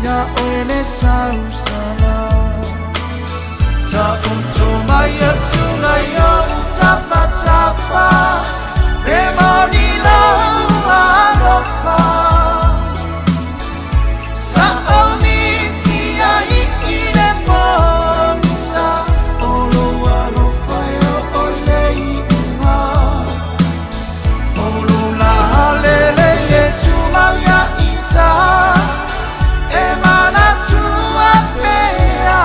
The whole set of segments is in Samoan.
Ya oele tausala Ta uto mai atunga i o tafa tafa E moni lau alofa Sa o miti ai i le pōmisa O lo alofa e o o lei unga O lo la lele e tumau ia ita E manatua pea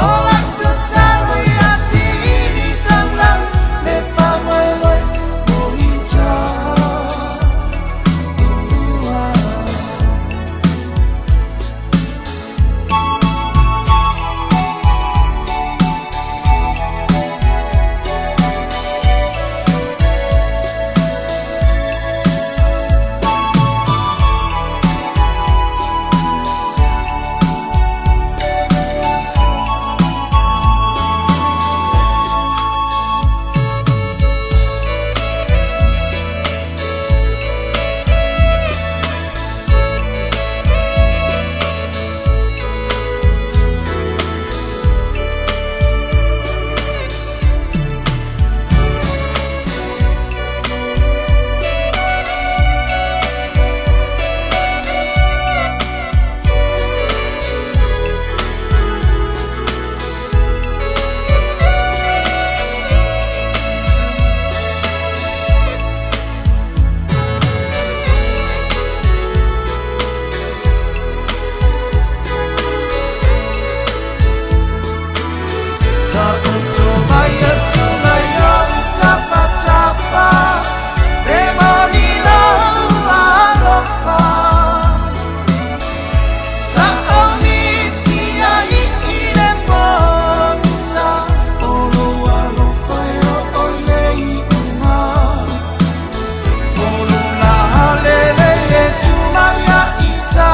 O lau tatalo ia sili taulau Le faamoemoe o ita. Ua. Ta uto mai atunga i o tafa tafa E moni lau alofa Sa o miti ai i le pōmisa O lo alofa e o o lei unga O lo la lele e tumau ia ita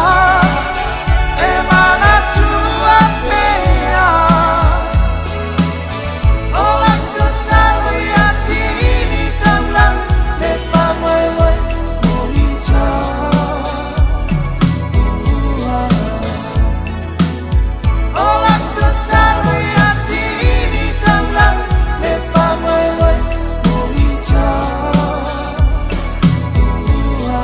E manatua pea O lau tatalo ia sili taulau Le faamoemoe o ita. Ua. O lau tatalo ia sili taulau Le faamoemoe o ita. Ua.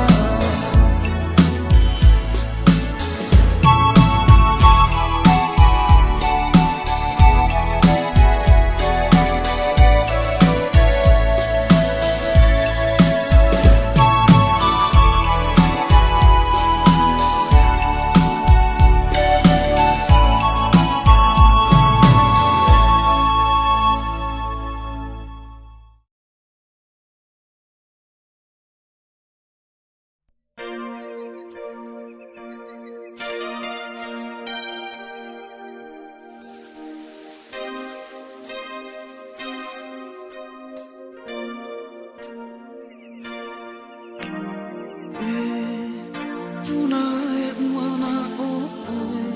Puna e uana o oe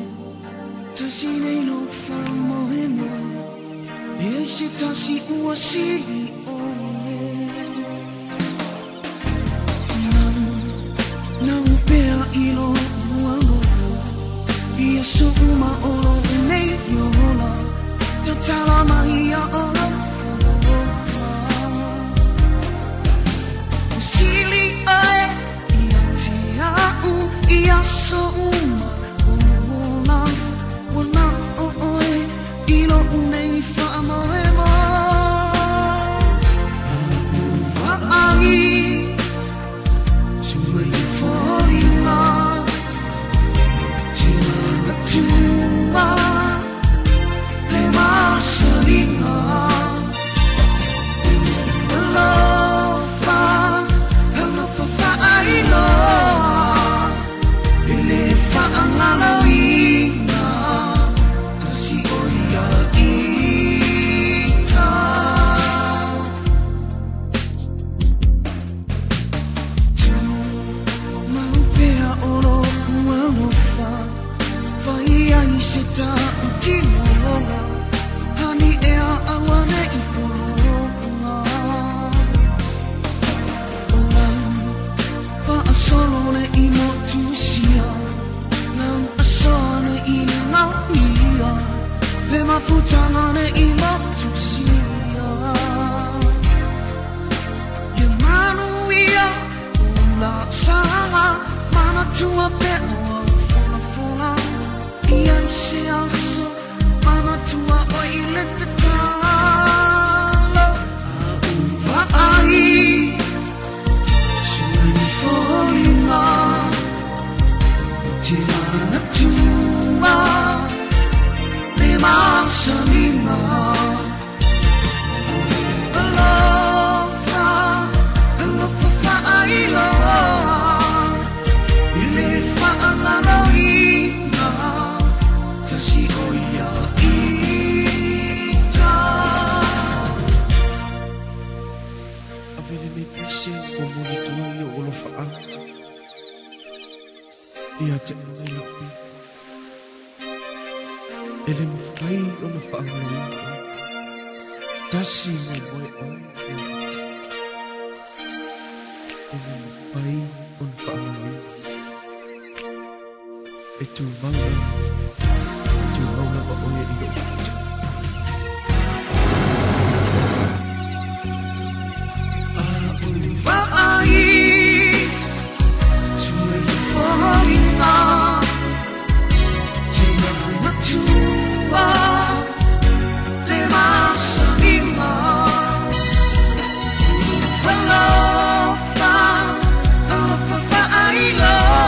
Tasi nei no whamoe moe E se tasi ua sili oe Nau, nau pea i lo alofa Ia so uma o lo nei ola Tatala mai ia alofa Sili ae ia te au ia so uma ola Wana o oe i lo unei whaamoe mo Vaai Sumai fōringa Tina tua Le masalinga Alofa, alofa whaailoa Ele whaangaloina Tasi o ia ita Tu mau pea o lo alofa Vai ai se ta utinola Hani ea awane i pologa O lau Paasolo le i motu sia Futanga le i matusia Ia manu ia o la sanga Mana tua pe o fola fola Ia i se aso Mana tua o i le te talo A uva ai Sua ni folinga Te mana tua Le masalina Alofa, alofa fa'ailoa I le fa'alaloina Tasi o ia ita Avele nei pese ko moni tua i o olofa a. Ia te mai lau pi. E le mawhai o na whaangalo. Tasi mai moe o e mata. E le mawhai o na whaangalo. E tū mau tū mau lava oe i lou pito. Va'ai Sua i folinga Te matua Le masalima Alofa, alofa fa'ailoa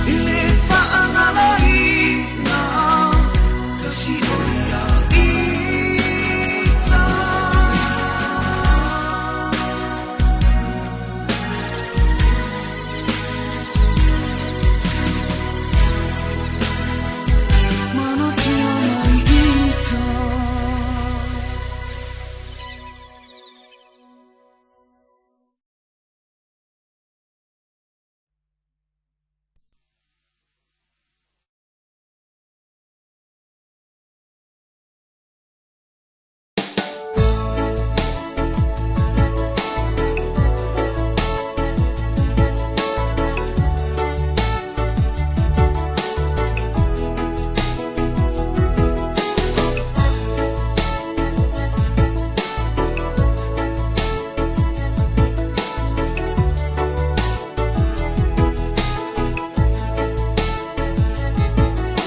I le fa'alaloina Tasi o ia ita. Mana tua mai ita.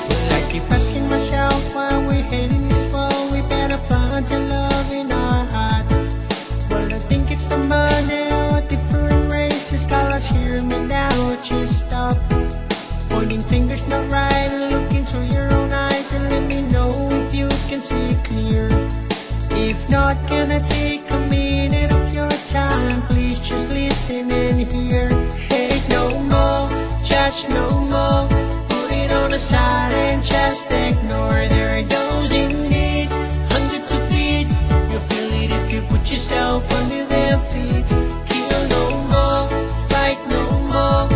Well, I keep asking myself why we're heading this far. We better plant a love in our hearts. Well, I think it's the money or different races. Colors, hear me now, just stop pointing fingers, not right. And look into your own eyes and let me know if you can see clear. If not, can I take a minute of your time? Please just listen and hear. Hate no more, judge no more. Put it on the side and just ignore. There are those in need, hundreds of feet. You feel it if you put yourself under their feet. Kill no more, fight no more.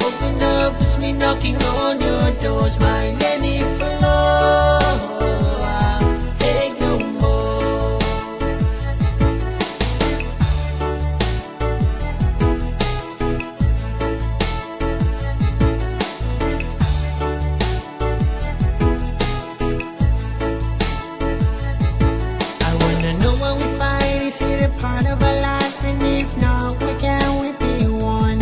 Open up, it's me knocking on your doors. My Lenny for love. Take no more. I wanna know what we fight. Is it a part of our life? And if not, why can't we be one?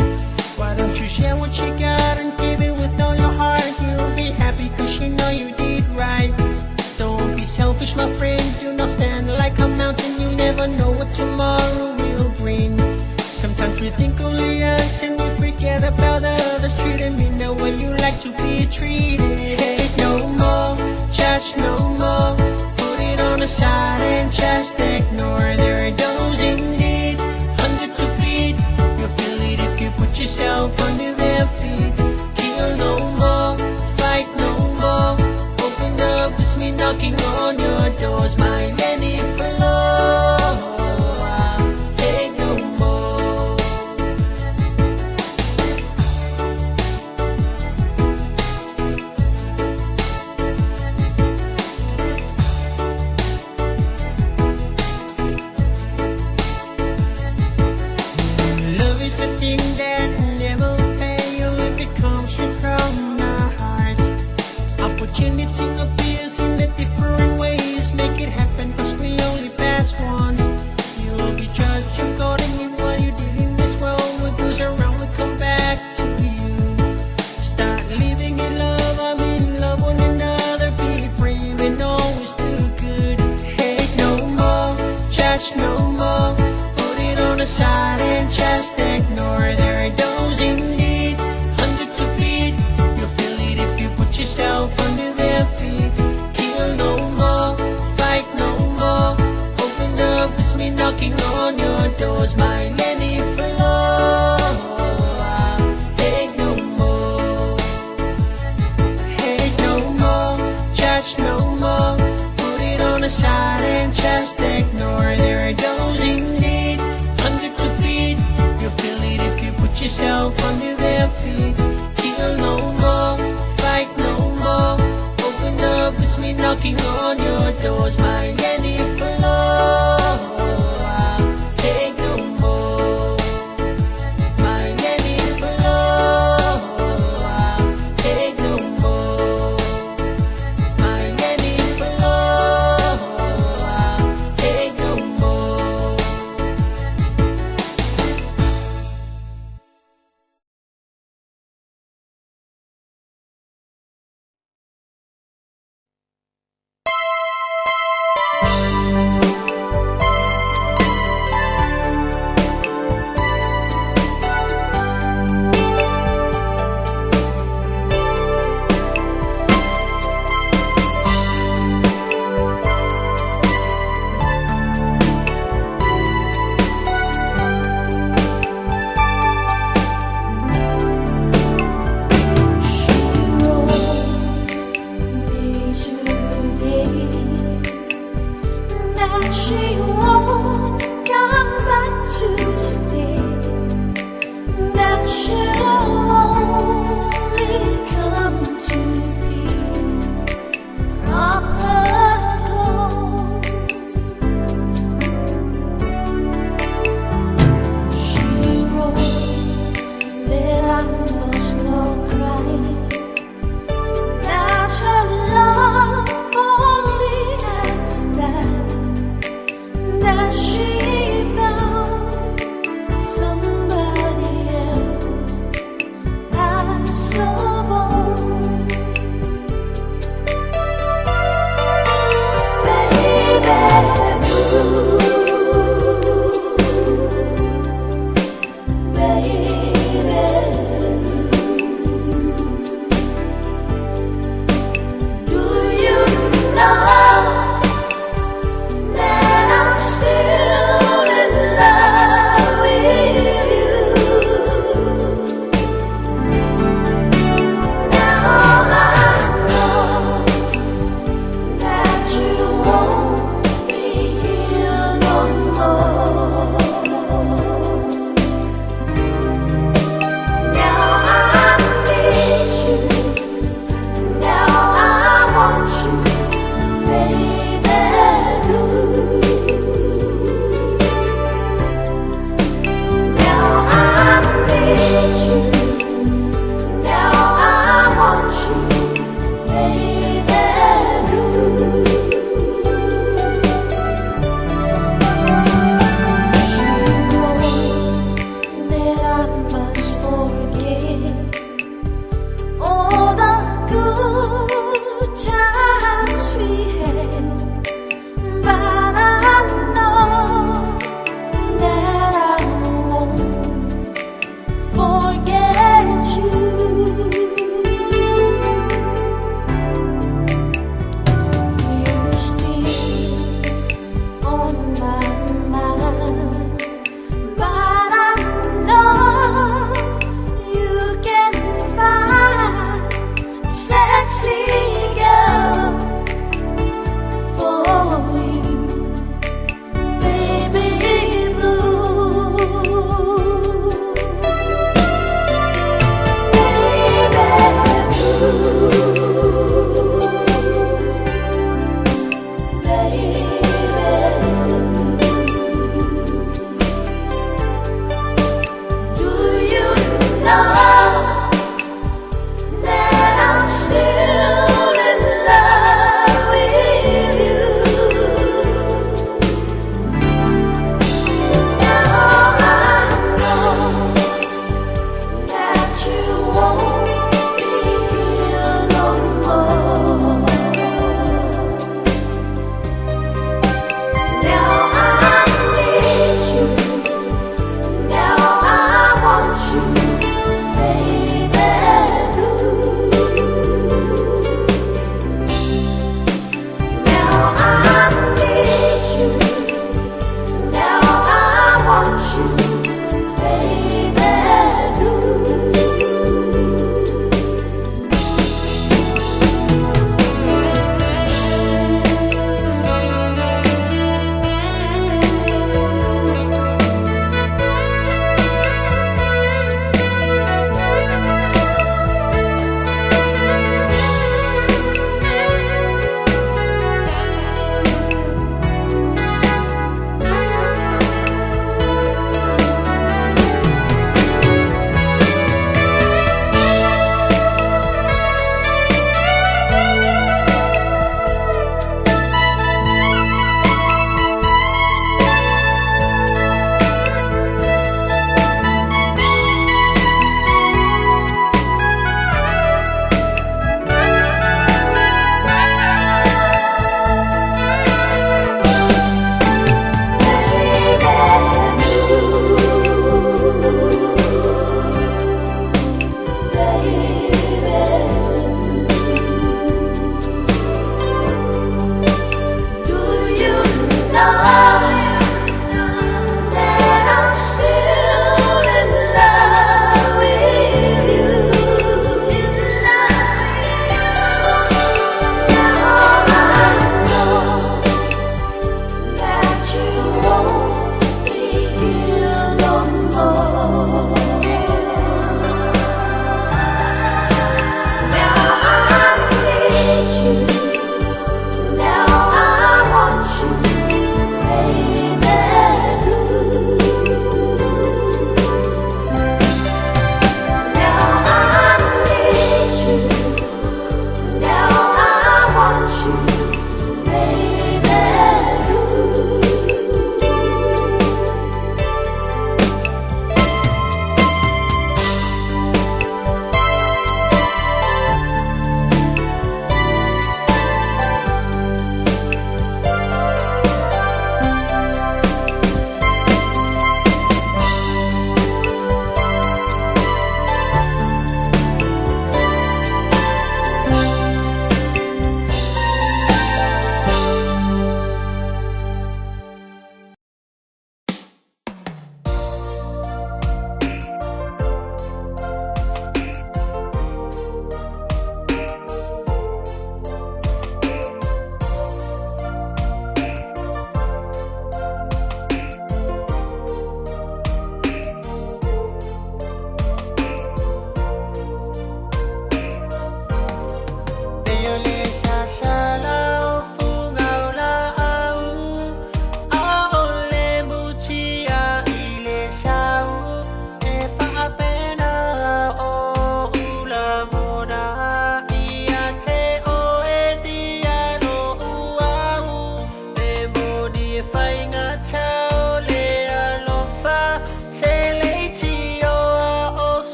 Why don't you share what you got and give it with all your heart? You'll be happy cause you know you did right. Don't be selfish, my friend. Do not stand like a mountain. You never know what tomorrow will bring. Sometimes we think only us and we forget about the others. Treat them in the way you like to be treated. Hate no more, judge no more. Put it on the side and just ignore. There are those in need, hundreds of feet. You feel it if you put yourself under their feet. Kill no more, fight no more. Open up, it's me knocking on your doors. My Lenny for love. Take no more. Love is a thing that never fails. Judge no more. Put it on the side and just ignore. There are those in need, hunger to feed. You feel it if you put yourself under their feet. Kill no more, fight no more. Open up, it's me knocking on your doors. My lady for love. Hate no more. Hate no more, judge no more. Put it on the side and just ignore. There are those in need, hunger to feed. You feel it if you put yourself under their feet. Kill no more, fight no more. Open up, it's me knocking on your doors. My lady for love. Hate no more. My lady for love. Hate no more. My lady for love.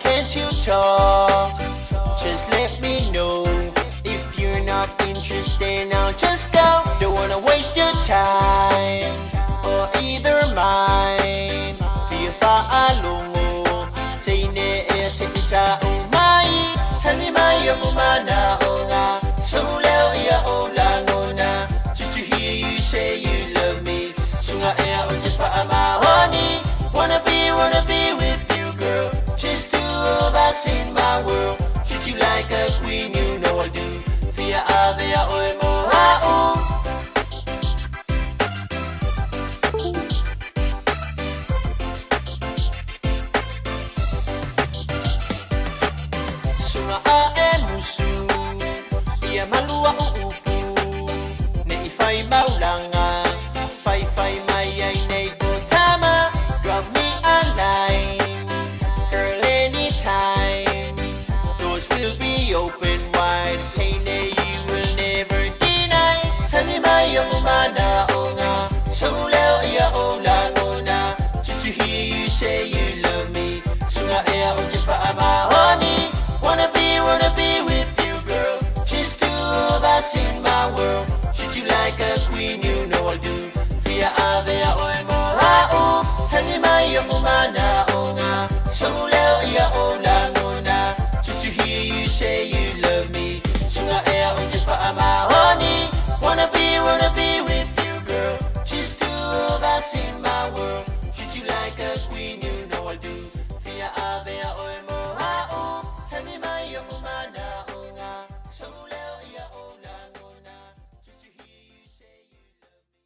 can't you talk? Just let me know if you're not interested. I'll just go. Don't wanna waste your time or either mine. Fia fa'alogo teine ea se i ta'u mai. Tali mai o'u mana'oga, Souleo ia o lagona. Just to hear you say you love me. Suga ea o te fa'amahoni. Wanna be with you, girl. Just two of us in my world. Treat you like a queen, you know I do. Fia avea oe mo a'u. Suga a'e musu ia malua o upu ne i fai maulanga fai fai mai ai nei o tama. Drop me a line, girl, anytime. Doors will be open wide. Hey, nay, you will never deny. Tali mai o mana'oga, Souleo ia o lagona. Just to hear you say you love me. Suga ea o te fa'amahoni. Wanna be with you, girl. Just two of us in my world. Treat you like a queen, you know I do. Fia avea oe mo a'u. Tali mai o mana'oga, Souleo ia o lagona. Just to hear you say you love me. Suga ea o te fa'amahoni. Wanna be with you, girl. Just two of us in my world. Treat you like a queen, you know I do. Fia avea oe mo a'u. Tali mai o mana'oga, Souleo ia o lagona. Just to hear you say you love me.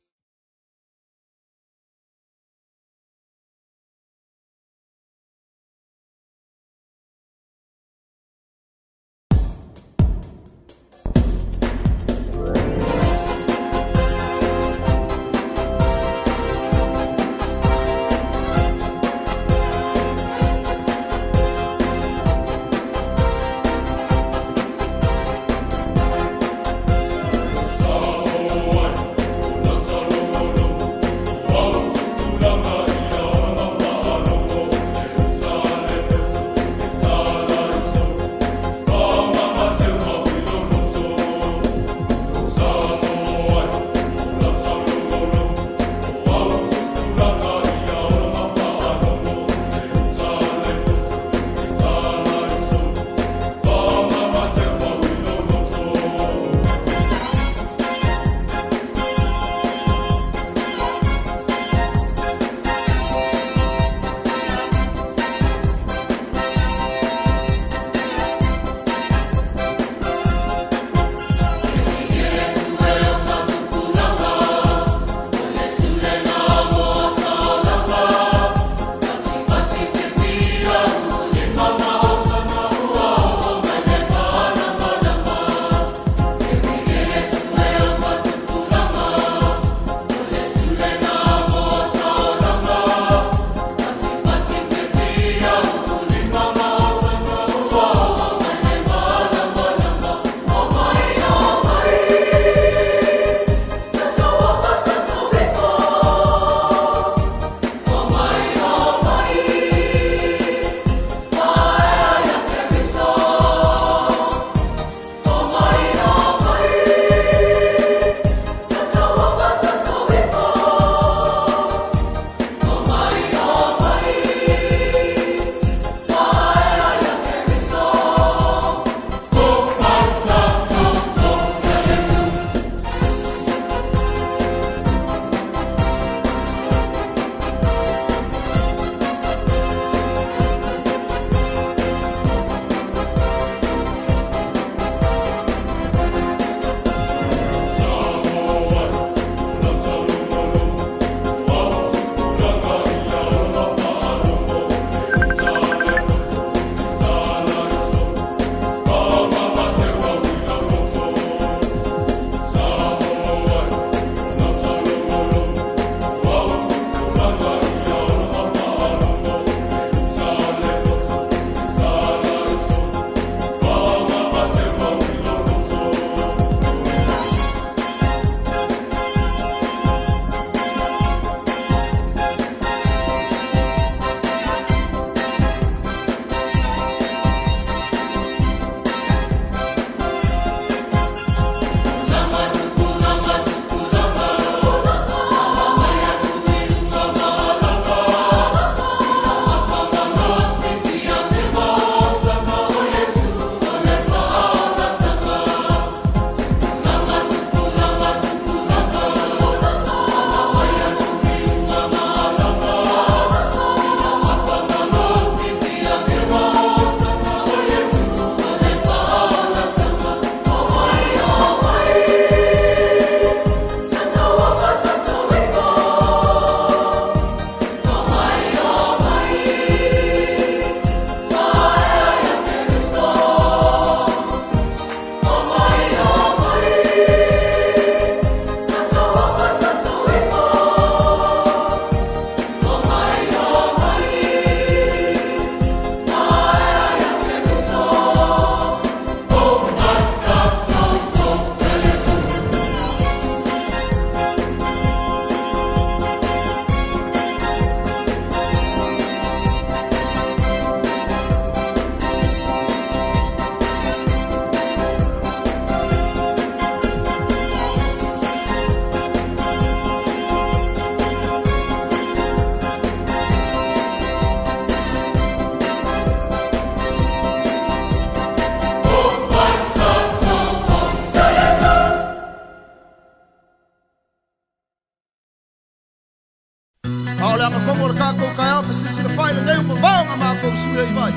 A o le agatonu o le tatou taeao fesilisili fai lenei ua mamao na matou sui ai vai.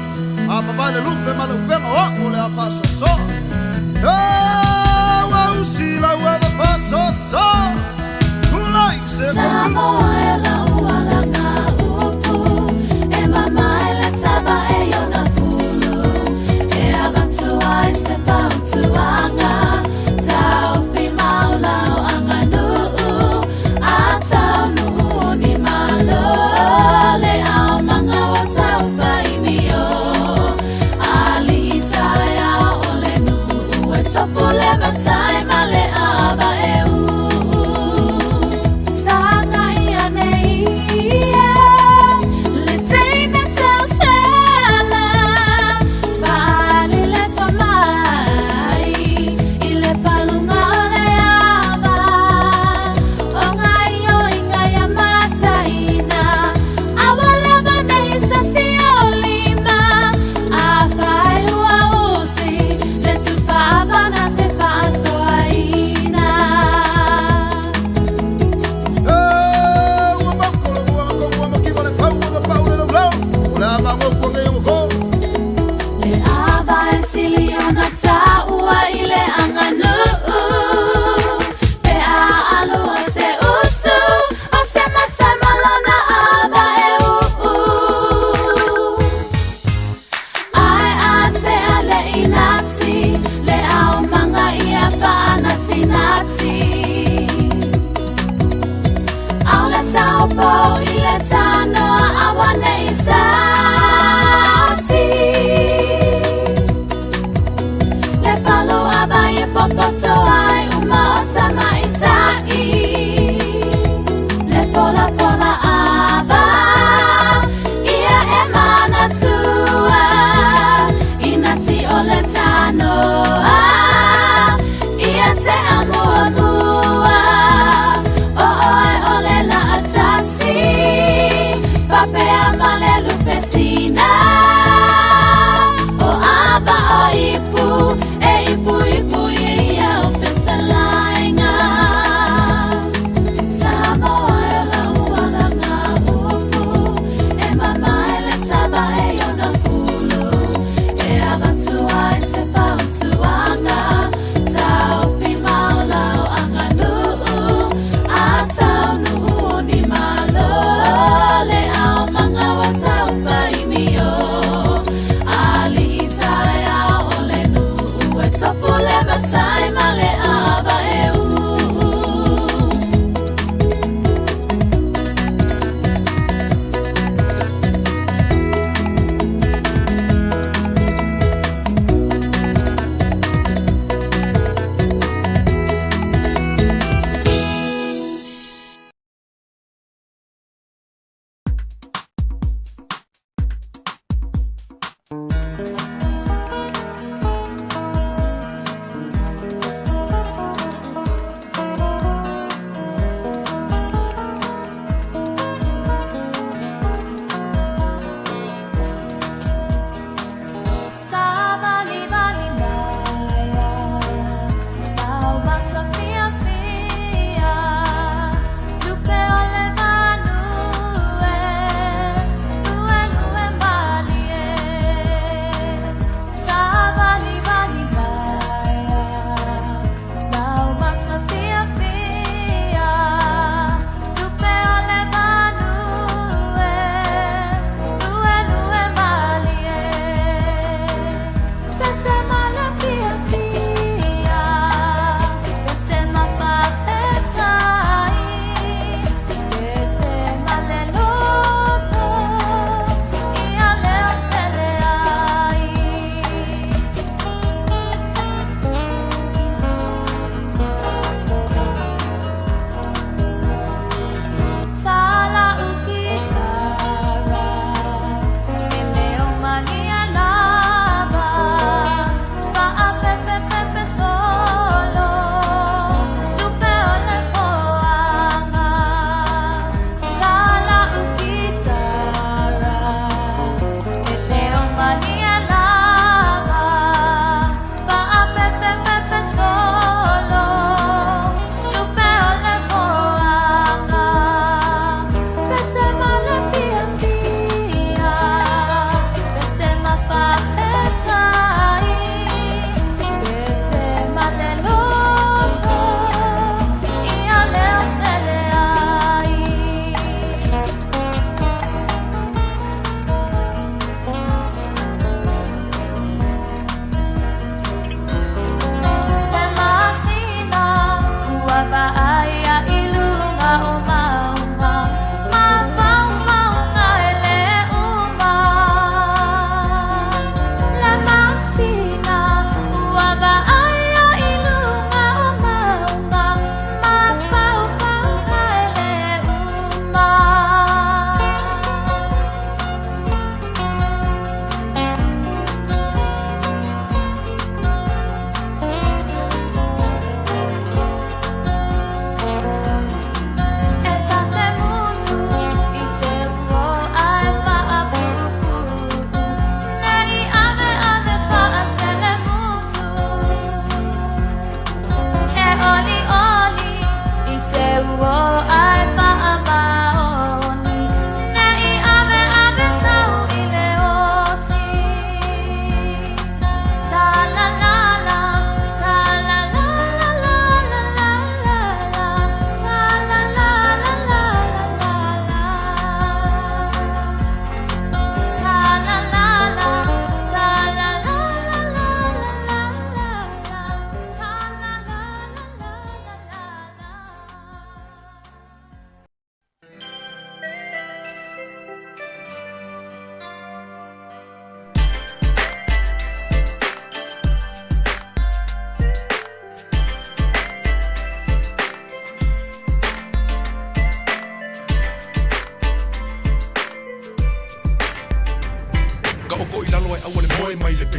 A vavae le lupe ma le upega o a'u o le a faasoasoa. E ua usi lau ava faasoasoa. Tulai se Samoa e lau alanga upu e mamae le tava e iona fulu e avatu ai se fautuaga taofi mau lau aganuu a taunuu o ni malo le aumaga ua taufai mio alii taeao o le nuu e tofu le matai ma le ava e uu Saga ia nei ia le teine tausala Faali le tomai i le paluga o le ava O ngai o inga ia mataina Aua lava nei sasi o lima A fai ua usi le tufa avana se faasoaina. E ua maukolo ua agatonu ua mativa le fau ua mapau le laulau. O le a magopu nei o go. Le ava e sili ona taua i le aganuu Pe a alu o se usu o se matai ma lona ava e uu Ai a te a le inati le aumaga ia faanatinati Au le taupou i le tanoa aua nei sasi Le palu ava e popoto ai uma o tamaitai Le fola fola ava ia e manatua Inati o le tanoa ia te amuamua O oe o le laatasi Papea ma le lupe sina O ava o ipu e ipu ipu ia o fetalaiga Samoa e lau alanga upu e mamae le tava e iona fulu e avatu ai se fautuaga taofi mau lau aganuu.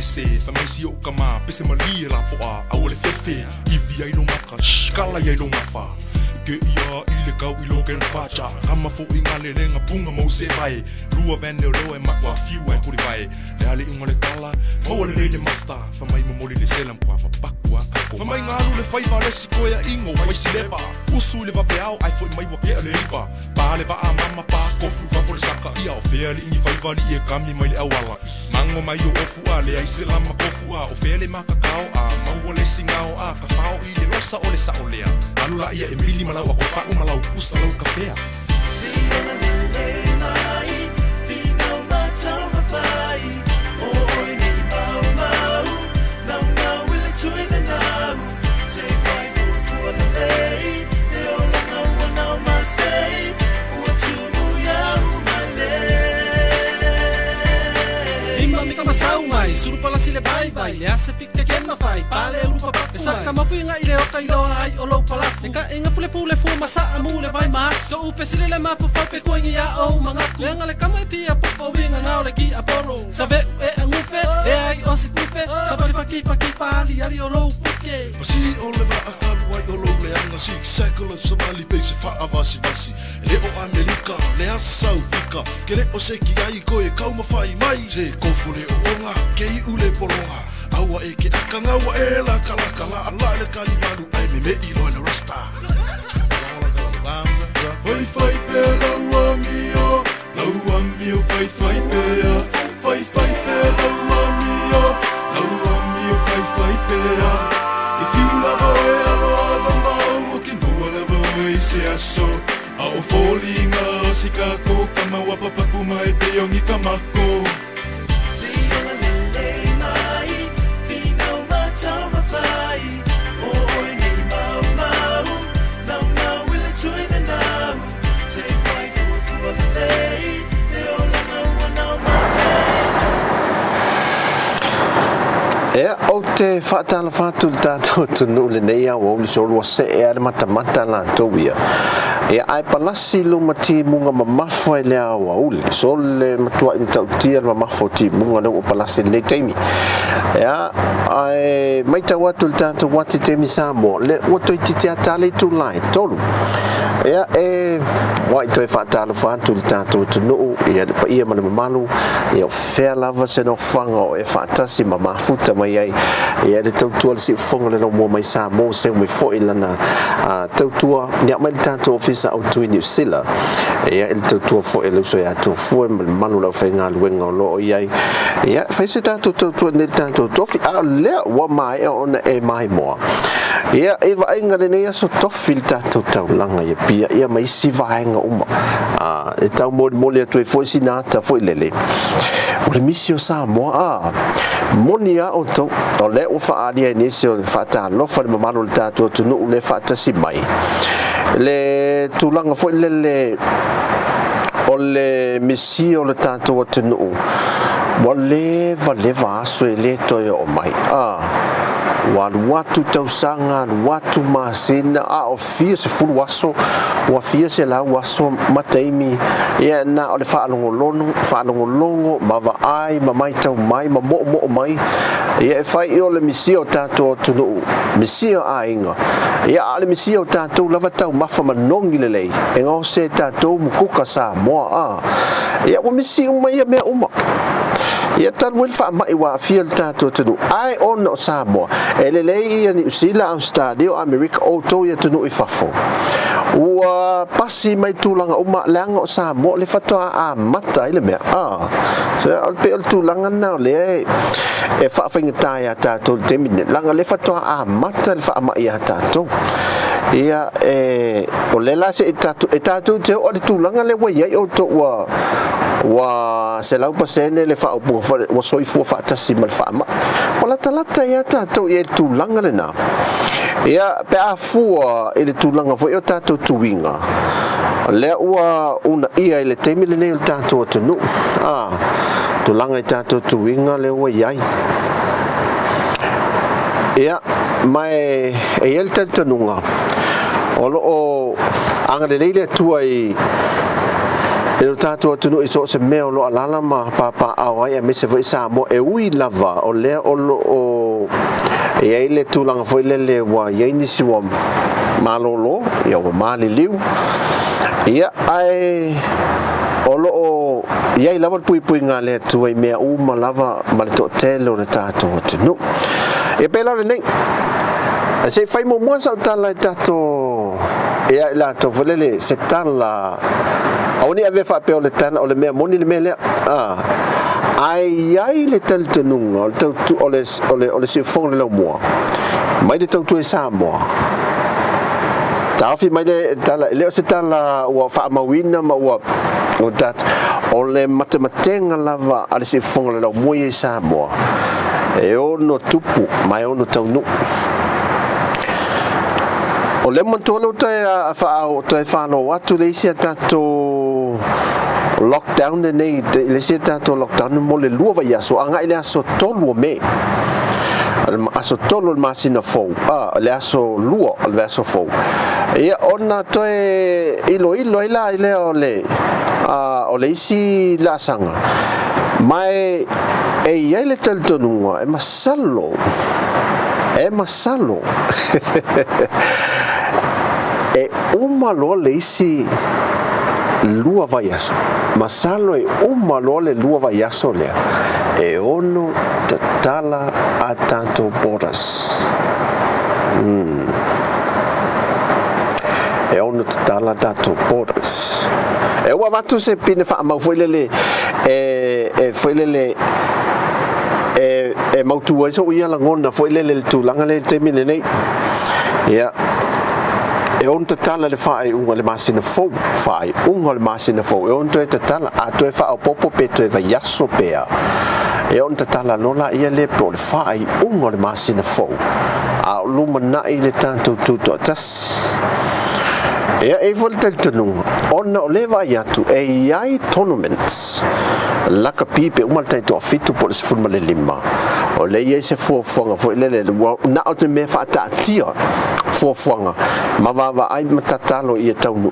pese Fai mai si o'u kamā Pese malie lapo'a Aua le fefe Ivi ai lou maka Shh Kala i ai lou gafa Ke ia i le kau i lo ken facha Kama fo'i nga lelega Puga mau se vae Lua vane o leo e ma'u afiu ae kuli vae Le a le iuga o le tala Maua lelei le master Fai mai momoli le sela Mkua papaku a kako Fai mai galu le faiva le si koea'iga Ua fai si leva Usu i le vaveao Ae fo'i mai ua kea le iva Pa le vaa mama pa kofu fafo le saka ia o fea alii ni faiva alii e kami mai le auala mago mai o ofu a leai se lama kofu a o fea le makakao a maua le sigao a ka fao i le losa o le sao lea alu laia e mili ma lau akopa'u ma lau pusa lau kafea. Lima mi kama sau mai, suru palasi le vaivai, le ase fika ke mafai, pale uru papaku mai. Saka mafu inga i le oka i loa ai o lou palafu. E ka inga fule fule fu ma saa mu le vai ma aso. U fesili le mafafau pe kuingi ia ou mangaku. Leanga le kama e pia poko winga ngao le ki apolo. Save u e angufe, le ai o se kupe. Savali faki faki fali ali o lou puke. Pasi o le vaa kalu ai o lou leaga Zigzag o lau savali pei se faavasivasi E le o Amelika, le asa ufika Ke le o se ki ai koe kaumafai mai Se kofo le ooga, ke iu le pologa Aua e ke aka gaua e lakalaka Laalaa le kalimalu ae meme'i loa le rasta Faifai pea lau amio, lau amio faifai pea Faifai pea lau amio, lau amio faifai pea E fiu lava oe aloalo mau o ke maua lava oe i se aso A o foliga o si kako kama ua papaku mai pei o ni kamako. Ea, ou te faatalofa atu i le tatou atunuu i lenei aoauli solo ua see lava le matamata latou ia. Ia, ae palasi i luma timuga mamafa i le aoauli. Solo le matuai matautia le mamafa o timuga lea ua palasi i lenei taimi. Ia, ae maitau atu i le tatou uati taimi Samoa, le ua toeitiiti ata le itula e tolu. Ia, e muai toe faatalofa atu i le tatou atunuu, ia le paia ma le mamalu, ia o fea lava se nofoaga o e faatasi ma mafuta mai ai, ia le tautua le siufofoga le laumua mai Samoa, seu mai foi lana tautua, ia mai le tatou Ofisa Autu i Niu Sila, ia i le tautua foi a le uso ia Tofue ma le mamalu o le aufaigaluega o lo o i ai, ia fai se tatou tautua nei le tatou tofi, a o lea ua maea ona e maimoa. Ia, i vaaiga lenei aso tofi le tatou taulaga i Apia, ia ma isi vaega uma. A, e taumolimoli atu ai foi sina ata foi lele, o le misi o Samoa, a, moni a outou, o lea ua faaalia i nisi o le faatalofa i le mamalu o le tatou atunuu le faatasi mai, le tulaga foi lele o le misi o le tatou atunuu, ua leva leva aso e le toe oo mai, a, ua alu atu tausaga, alu atu masina, a o fia sefulu aso, ua fia selau aso ma taimi, ia na o le faalogologo, faalogologo ma vaai ma maitau mai ma moomoo mai, ia e fai o le misia o tatou atunuu, misia o aiga, ia a o le misia o tatou lava taumafa manogi lelei, e gaosi ai tatou mukuka Samoa, a, ia ua misi uma ia mea uma. Ia talu ai le faamai ua aafia le tatou atunuu, ae ona o Samoa, e lelei ia Niu Sila, Ausetalia, o Amerika, outou i atunuu i fafo. Ua pasi mai tulaga uma, leaga o Samoa o lea faatoa amata ai le mea. A, so, pei o le tulaga lena o lea e faafaigata ia tatou i le taimi lenei, leaga o lea faatoa amata le faamai ia tatou. Ia, e, o lea la se i tatou, e tatou te oo i le tulaga lea ua i ai outou ua, ua 100% le faaupuga foi ua soifua faatasi ma le faamai. Ua latalata ai lava tatou i ai i le tulaga lena. Ia, pe a fua i le tulaga foi o tatou tuiga, lea ua uunaia i le taimi lenei o le tatou atunuu, a, tulaga i tatou tuiga lea ua i ai. Ia, ma e i ai le talitonuga, o lo o agalelei le Atua i I lo tatou atunuu i so o se mea o lo o alaala ma papaaao ai aemaise foi Samoa e ui lava o lea o lo o i ai le tulaga foi lele ua i ai nisi ua malolo, ia ua maliliu, ia ae o lo o i ai lava le puipuiga a le Atua i mea uma lava ma le toatele o le tatou atunuu. Ia pei la o lenei, se i fai muamua sau tala i tatou ia i latou foi lele se tala aua ne i avea faapea o le tala o le mea moni le mea lea a ae i ai le talitonuga o le tautu o le o le o le siufofoga o le laumua mai le tautua i Samoa taofi mai le tala e le o se tala ua faamauina ma ua o tatou o le matematega lava a le siufofoga o le laumua ia i Samoa e ono tupu ma e ono taunuu. O lea manatua lea ua toe faa toe falo atu le isi a tatou lockdown lenei le isi a tatou lockdown mo le 2 vaiaso agai le aso 3 o Me. Aso 3 o le masina fou, a le aso 2 o le vaiaso fou. Ia ona toe iloilo ai la lea o le o le isi laasaga ma e i ai le talitonuga e masalo e masalo e uma loa le isi 2 vaiaso, masalo e uma loa le 2 vaiaso lea e ono tatala a tatou borders. E ono tatala a tatou borders. E ua avatu se pine faamau foi lele e foi lele e mautu ai so'u ia lagona foi lele i le tulaga lea i le taimi lenei. Ia, e ono tatala le faaiuga o le masina fou, faaiuga o le masina fou, e ono toe tatala, a toe faaopoopo pe toe vaiaso pe a, e ono tatala loa laia lea po o le faaiuga o le masina fou, a o lumanai le tatou tutoatasi. Ia, e i ai foi le talitonuga, ona o lea e vaai atu e i ai tournaments lakapi pe uma le taitoafitu po o le 15, o lea e i ai se fuafuaga foi lele, ua na o te mea faataatia fuafuaga ma vaavaai ma tatalo ia taunuu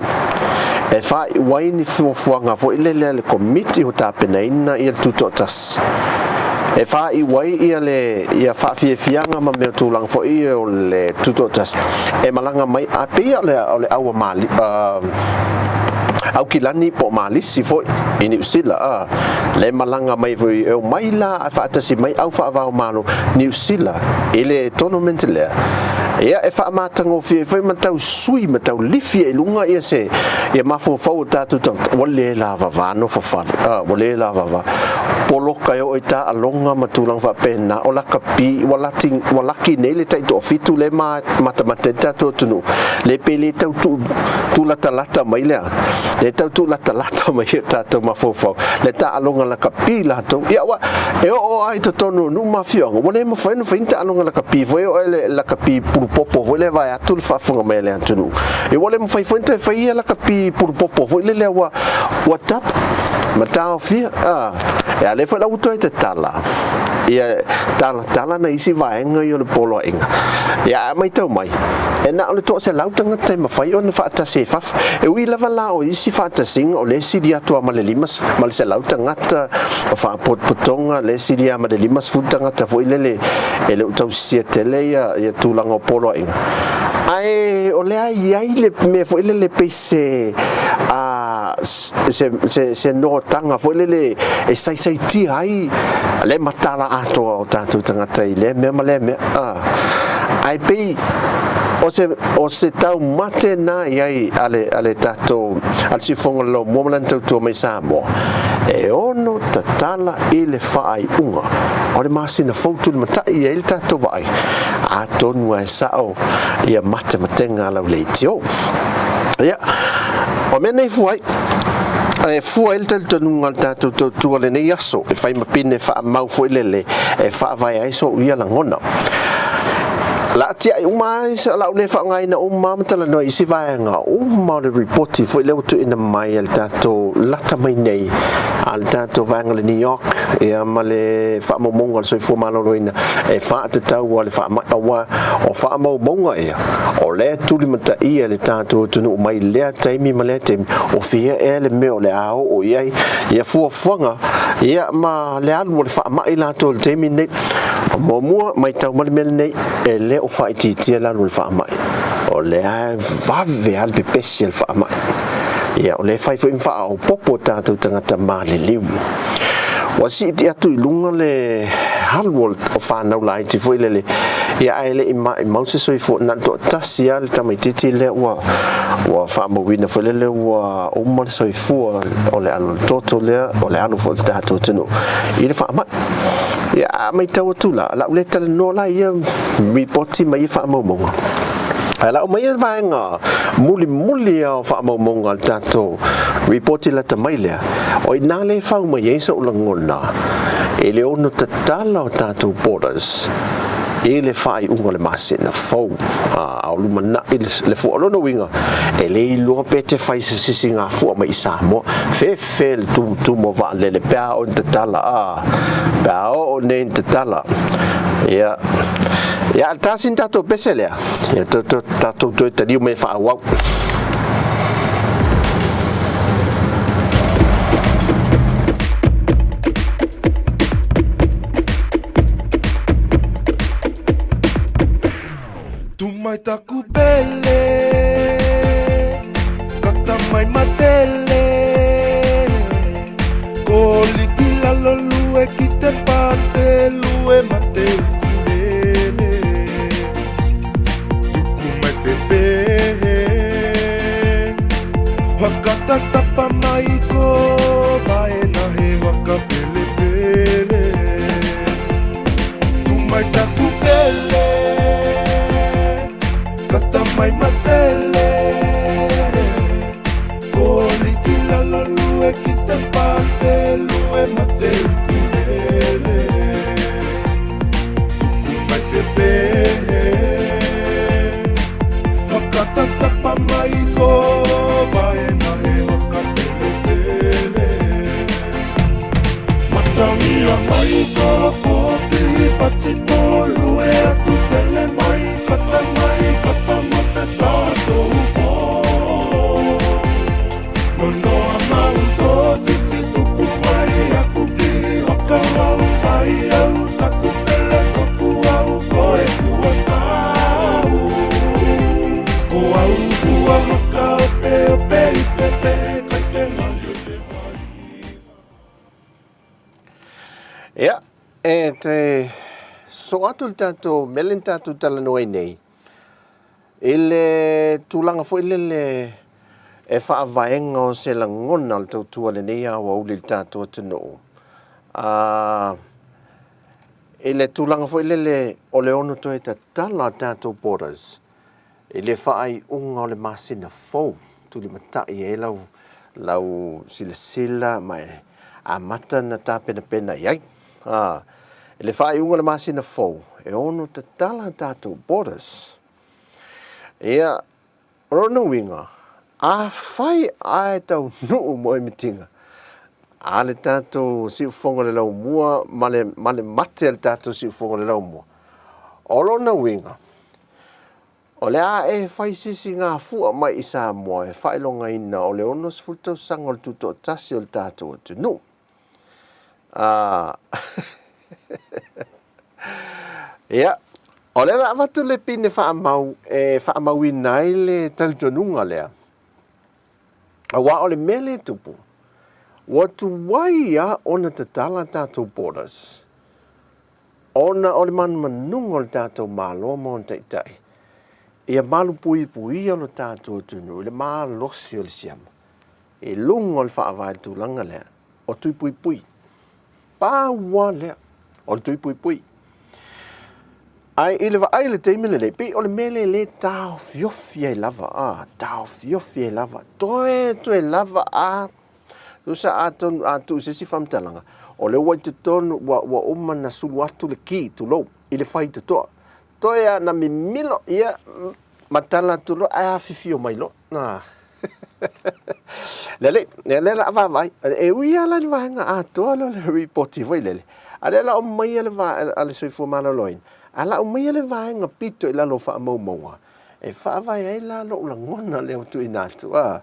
e faaiu ai ni fuafuaga foi lele a le Komiti ua tapenaina ia le Tutoatasi e faaiu ai ia le ia faafiafiaga ma mea tulaga foi o le Tutoatasi e malaga mai a pei o le o le au a Mali Aukilani po o Malisi foi i Niu Sila a le malaga mai foi e omai la a faatasi mai au faava-o-Malo Niu Sila i le tournament lea. Ia e faamatagofie ai foi ma tau sui ma tau lifi ai i luga ia se ia mafaufau o tatou tagata ua le lavava nofo fale a ua le lavava poloka e oo i taaloga ma tulaga faapena o lakapi ua lati ua laki nei le taitoafitu lea e matamata ai le tatou atunuu le pe le tau tuu tuulatalata mai lea le tau tuulatalata mai i o tatou mafaufau le taaloga lakapi latou ia ua E oo lava i totonu o nuu ma afioaga, ua le mafai ona fai ni taaloga lakapi foi, e oo i le lakapi pulupopo foi lea vaeatu le faafofoga mai a le atunuu. Ia ua le mafai foi ona toe fai ia lakapi pulupopo foi lele ua ua tapa ma taofia. A, e a lea foi la ua toe tatala ia talatala nai isi vaega ia o le poloaiga. Ia a matau mai, e na o le 100 tagata e mafai ona faatasi ai fafo. E ui lava la o isi faatasiga o lea e sili atu lava ma le 5 ma le 100 tagata, o faapotopotoga le sili lava ma le 50 tagata foi lele e le o tausisia tele ia, ia tulaga o poloaiga. Ae o lea e i ai le mea foi lele pei se, a, se, se, se noataga foi lele e saisaitia ai le matala atoa o tatou tagata i lea mea ma lea mea. A, ae pei o se, o se taumate na i ai a le, a le tatou, a le Siufofoga o le Laumua ma lana tautua mai Samoa, e ono tatala i le faaiuga o le masina fou tulimatai i ai le tatou vaai, atonu lava e sao ia matematega a lau leitio. Ia, o mea nei fua ai, e fua ai le talitonuga o le tatou tautua lenei aso e fai ma pine faamau foi lele e faavae ai so'u ia lagona. La tia'i uma ai sa lau le faaaogaina uma ma talanoa i isi vaega uma o le ripoti foi lea ua tuuina mai e le tatou lata mai nei a le tatou vaega o le New York ia ma le faamaumauga o le soifua maloloina e faatatau a le faamai aua o faamaumauga ia o lea e tulimataia e le tatou atunuu mai lea taimi ma lea taimi o fia ea le mea o le a oo i ai ia fuafuaga ia ma le alu o le faamai latou i le taimi lenei. Muamua, matau mai le mea lenei, e le o faaitiitia le alu o le faamai. O lea e vave lava le pepesi a le faamai. Ia, o lea e fai foi ma faaopoopo tatou tagata maliliu. Ua siiti atu i luga le alu o fanau laiti foi lele, ia ae le i maimau se soifua, na o le toatasi lava le tamaitiiti lea ua ua faamauina foi lele ua uma le soifua o le alu o le toto lea, o le alu foi o le tatou atunuu i le faamai. Ia, a matau atu la, lau le talanoa la ia ripoti ma ia faamaumauga. Ae lau mai ia vaega mulimuli lava o faamaumauga a le tatou ripoti lata mai lea, o i ina lea e fau mai ai sou lagona i le ono tatala o tatou borders i le faaiuga o le masina fou a o lumanai le fua. O lona uiga, e le iloa pe te fai se sisigafua mai i Samoa. Fefe le tumutumu o vaalele pe a oo ina tatala, a, pe a oo nei ina tatala. Ia, ia a tasi ni tatou pese lea, ia to, to, tatou toe taliu mai e faaauau. Tu mai taku pele, kata mai matele. Ko liki lalo lue ki te pate lue mate ukulele. Tuku mai te pehe, whakatatapa mai ko vaena he waka pele pele. Tu mai taku pele, kata mai matele. Ko liki lalo lue ki te pate lue mate ukulele. Tuku mai te pehe, whakatatapa mai ko vaena he waka pele pele. Matangia mai ko pōti pati pōlue atu tele mai kata mai kata mo te tātou pō. Nonoa mau tō titi tuku mai aku ki whakarau mai au taku pele toku au koe kua tau. Ko au kua whakaopeope i te pehe kai te ngali o te wai. Ia, e te soo atu le tatou mea lea na tatou talanoa ai nei, i le tulaga foi lele e faavaega o se lagona o le tautua i lenei aoauli i le tatou atunuu, ā, i le tulaga foi lele o le ono toe tatala o tatou borders i le faaiuga o le masina fou, tulimatai ai lau, lau silasila ma e amata na tapenapena i ai. Ā, i le faaiuga o le masina fou, e ono tatala a tatou borders. Ia, o lona uiga, afai ae taunuu moemitiga a le tatou siufofoga o le laumua ma le, ma le mate a le tatou siufofoga o le laumua, o lona uiga, O le a e fai sisigafua mai i Samoa e faailogaina o le 60 tausaga o le tutoatasi o le tatou atunuu. A Ia, o lea la avatu le pine faamau e faamauina ai le talitonuga lea, aua o le mea lea e tupu, ua tuai lava ona tatala tatou borders, Ona o le manumanuga o le tatou Malo ma ona taitai, ia malupuipuia lo tatou atunuu i le malosi o le siama i luga o le faavae tulaga lea o tui puipui. Pau lava lea o le tui puipui. Ae i le vaai i le taimi lenei, pei o le mea lea lea e taofiofi ai lava, a, taofiofi ai lava, toe toe lava a Tusa atonu a tuu se isi faamatalaga, o lea ua i totonu, ua, ua uma ona sulu atu le ki, tulou, i le faitotoa. Toe a na mimilo, ia, matala atu loa ae afifio mai loa. A. Lelei, ia lea o le a vaavaai. E ui lava la i le vaega atoa lea o le ripoti foi lele, a o lea o le a aumaia le a le Soifua Maloloina, ae o le a aumaia le vaega pito i lalo o faamaumauga e faavae ai la lou lagona lea ua tuuina atu, a,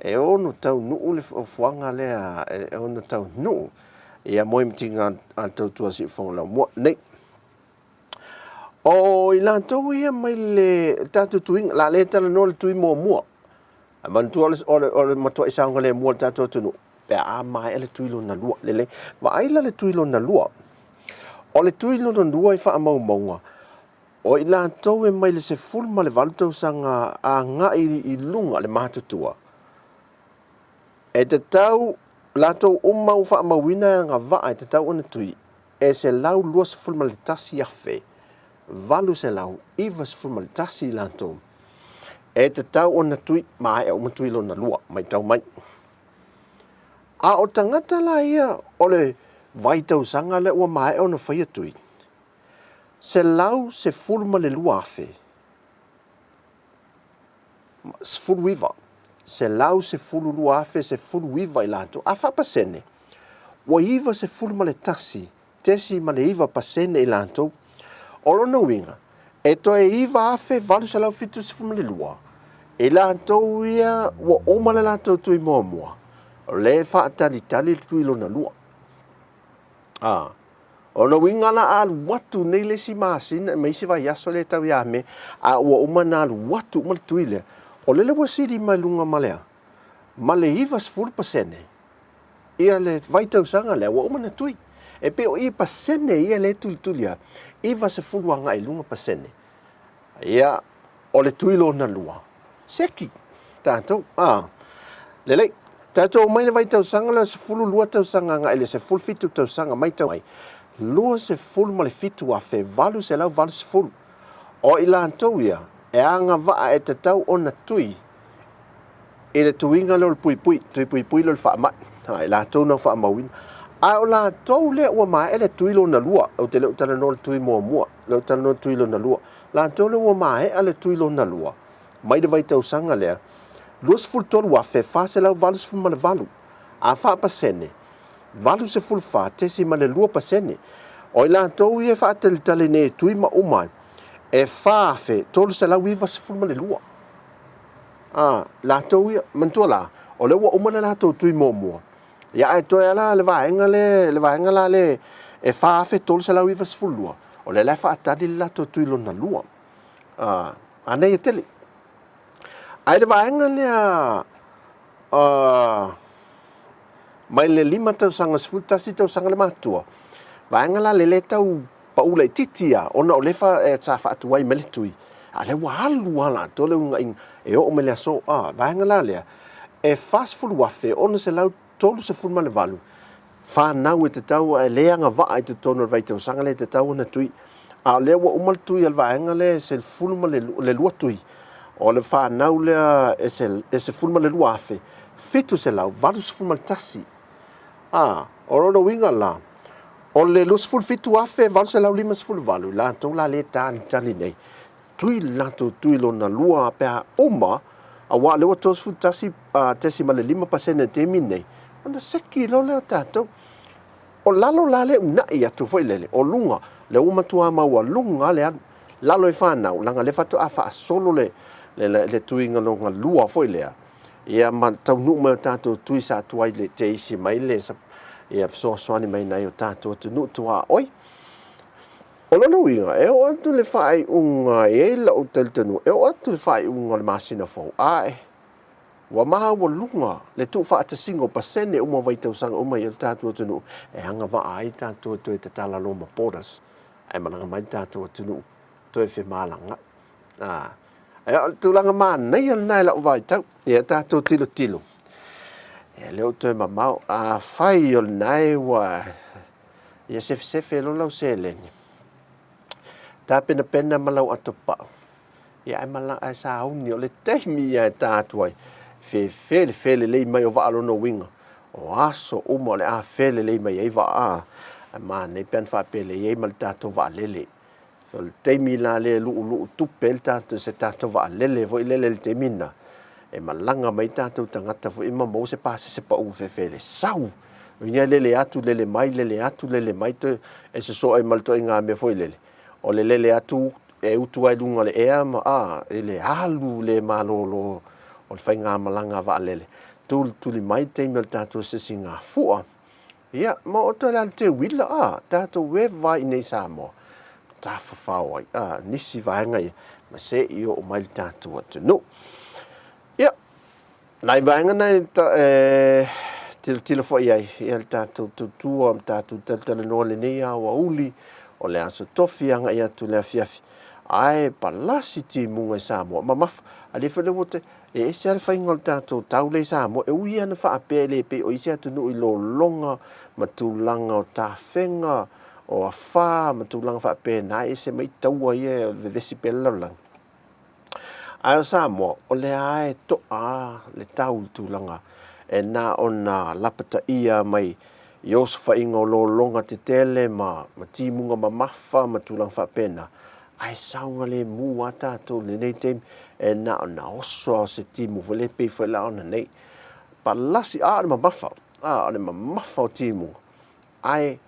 e ono taunuu le fuafuaga lea, e ono taunuu ia moemitiga a le tautua siufofoga laumua nei. O i latou ia mai le tatou tuiga, o le a le talanoa i le tui muamua. Ae manatua o le matuai saogalemu o le tatou atunuu pe a maea le tui lona lua. Lelei, vaai la le tui lona lua. O le tui lona lua i faamaumauga, o i latou e mai le 18 tausaga agai i luga le matutua, e tatau latou uma ua faamauina e agavaa e tatau ona tui, e 121,891 i latou e tatau ona tui, maea uma tui lona lua, matau mai. A o tagata la ia o le vaitausaga lea ua maea ona faia tui, 112,000, 19, 112,019 i latou, a faapasene, ua 91.9% i latou. O lona uiga, e toe 9,872 i latou ia ua uma le latou tui muamua, o lea e faatalitali le tui lona lua. A, O lona uiga la a alu atu nei le isi masina ma isi vaiaso lea e tau ia Me, a ua uma ona alu atu uma le tui lea, o lele ua sili mai luga ma le a? Ma le 90% ia le vaitausaga lea ua uma ona tui. E pei o i pasene ia lea e tulituli atu, 90 agai i luga pasene. Ia, o le tui lona lua, seki tatou, a. Lelei, tatou omai le vaitausaga lea 12 tausaga agai i le 17 tausaga, matau mai, 27,880. O i latou ia e agavaa e tatau ona tui i le tuiga lea o le puipui, tui puipui lea o le faamai, a, i latou na faamauina. A o latou lea ua maea le tui lona lua, ou te le o talanoa i le tui muamua, lea ou te talanoa i le tui lona lua, latou lea ua maea le tui lona lua, mai le vaitausaga lea, 23,488, a faapasene, 84.2%. O i latou ia e faatalitali nei e tui ma uma ai, e 4,392. A, latou ia, manatua la, o lea ua uma le latou tui muamua, ia ae toe lava la le vaega lea, le vaega la lea e 4,392, o lea la e faatali le latou tui lona lua. A, manaia tele. Ae le vaega lea mai le 5 tausaga, 11 tausaga le matutua, vaega la lea e tau pau laitiiti lava ona o lea sa faatuai mai le tui, a o lea ua alu lava latou le unaiga e oo mai le aso. A, vaega la lea, e 40,638 fanau e tatau e le agavaa i totonu o le vaitausaga lea e tatau ona tui. A o lea ua uma le tui a le vaega lea e sefulu ma le lua tui, o le fanau lea e 12,781. A, o lona uiga la, o le 27,858 i latou la lea e talitali nei, tui le latou tui lona lua pe a uma, aua o lea ua 31.5% i le taimi lenei, ona seki loa lea o tatou. O lalo la lea e uunai atu foi lele, o luga, lea ua matua maualuga lava le alu, lalo e fanau, leaga o lea faatoa faasolo le, le, le, le tuiga lona lua foi lea, ia ma taunuu mai o tatou tui sa tuai le teisi mai le ia fesoasoani mai nai o tatou atunuu tuaoi. O lona uiga, e oo atu le faaiuga, e i ai lou talitonuga, e oo atu le faaiuga o le masina fou, ae ua maualuga le tuufaatasiga o pasene uma o vaitausaga uma i le tatou atunuu e agavaa ai tatou e toe tatala loa ma borders ae malaga mai le tatou atunuu toe femalagai. A, o le tulaga manaia lena i lau vaitau. Ia tatou tilotilo, e le o toe mamao. Afai o lena e ua ia sefesefe loa lau seleni, tapenapena ma lau atopau, ia ae mala, ae sauni, o le taimi ia e ta atu ai, fefe le lelei mai o vaa lona uiga, o aso uma o le a fe lelei mai ai vaa, ae manaia pe ana faapea e leai ma le tatou vaalele. So o le taimi la lea e lu'ulu'u tupe ai le tatou se tatou vaalele foi lele i le taimi lena, e malaga mai ai tatou tagata foi ma maua se pasese pa'u fefe le sau. O i ina lele atu lele mai, lele atu lele mai toe e sosoo ai ma le ituaiga mea foi lele, o le lele atu e utu ai i luga o le ea ma a i le alu le malolo o le faigamalaga a vaalele, tulituli mai le taimi o le tatou sisigafua. Ia, ma oo atu ai la i le teuila, a, tatou e vaai i nei i Samoa, tafafao ai, a, nisi vaega ia, ma se i oo mai le tatou atunuu. Ia, nai vaega na e, e tilotilo foi ai, ia le tatou tautua ma tatou talatalanoa lenei aoauli o le Aso Tofi agai atu le afiafi, ae palasi timuga i Samoa, mamafa, a le foi le ua te, E ese lava le faiga o le tatou tau lea i Samoa, e ui lava ina faapea e le pei o isi atunuu i lologa ma tulaga o tafega, o afa ma tulaga faapena, e ese mai taua ia e vevesi pea le lalolagi. Ae o Samoa, o lea lava e to'a lava le tau i le tulaga e na ona lapataia mai i osofaiga o lologa tetele ma timuga mamafa ma tulaga faapena, Ae saogalemu lava tatou i lenei taimi, e na ona oso lava o se timu foi lea e pei foi la ona nei. Palasi, a o le mamafa, a o le mamafa o timuga, ae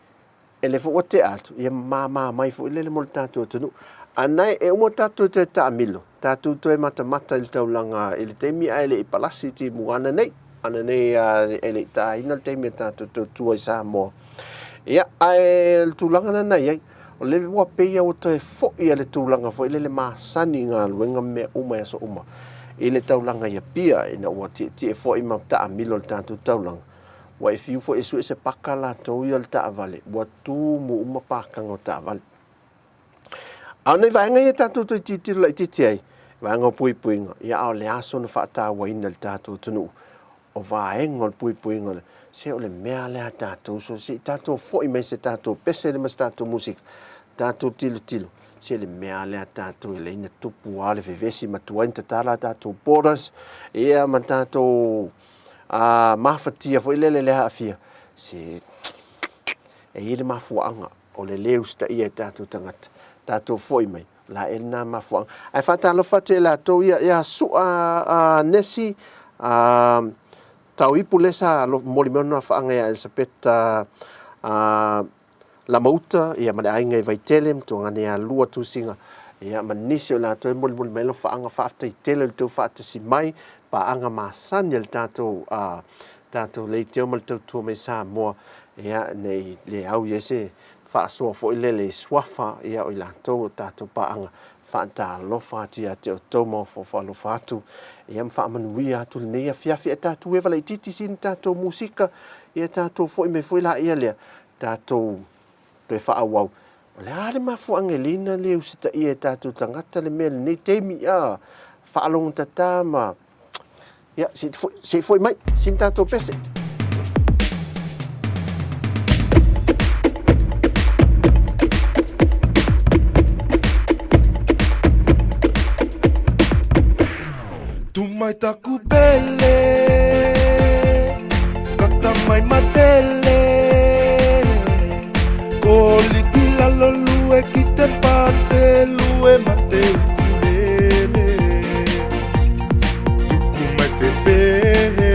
e le foi ua tea atu, ia mama mai foi lele mo le tatou atunuu. A na e uma tatou toe taamilo, tatou toe matamata i le taulaga i le taimi ae le i palasi timuga ana nei, ana nei e le i taina le taimi a tatou tautua i Samoa. Ia, ae o le tulaga lena e i ai. O le ua pei ua toe foi a le tulaga foi lele masani i galuega ma mea uma i aso uma i le taulaga i Apia ina ua tietie foi ma taamilo le tatou taulaga. Ua e fiu foi e sue se paka latou ia o le taavale, ua tumu uma pakaga o taavale. A o nei vaega ia tatou toe tilotilo laitiiti ai, vaega o puipuiga, ia a o le aso na faatauaina i le tatou atunuu o vaega o le puipuiga o le, se o le mea lea a tatou, so se i tatou foi mai se tatou pese lea ma se tatou musika, tatou tilotilo, se le mea lea a tatou e leai na tupu lava le vevesi ma tuai na tatala a tatou borders, ia ma tatou mafatia foi lele le aafia, se e i ai le mafuaaga o le lē usitaia e tatou tagata, tatou foi mai, la e lena mafuaaga. Ae faatalofa atu ia i latou ia, ia Su'a Nesi, Tauipu lea sa momoli mai ona faaga ia Elisapeta Lamauta ia ma le aiga i Vaitele ma Tuagane ia Lua Tusiga ia ma nisi o latou e molimoli mai alofaaga. Faafetai tele i le tou faatasi mai, paaga masani a le tatou tatou leitio ma le tautua mai Samoa, ia nei le au i ai se faasoa foi lele i suafa ia o i latou o tatou paaga. Faatalofa atu ia te outou ma ofoofo alofa atu ia ma faamanuia atu lenei afiafi. Ae tatou eva laitiiti sina tatou musika ia tatou foi mai foi laia lea tatou toe faaauau. O le a le mafuaaga e lei na le usitaia e tatou tagata le mea lenei taimi a faalogotatā ma Ia, se i foi mai, sina tatou pese. Tu mai taku pele, kata mai matele, ko liki lalo lue ki te pate lue mate ukulele. Tuku mai te pehe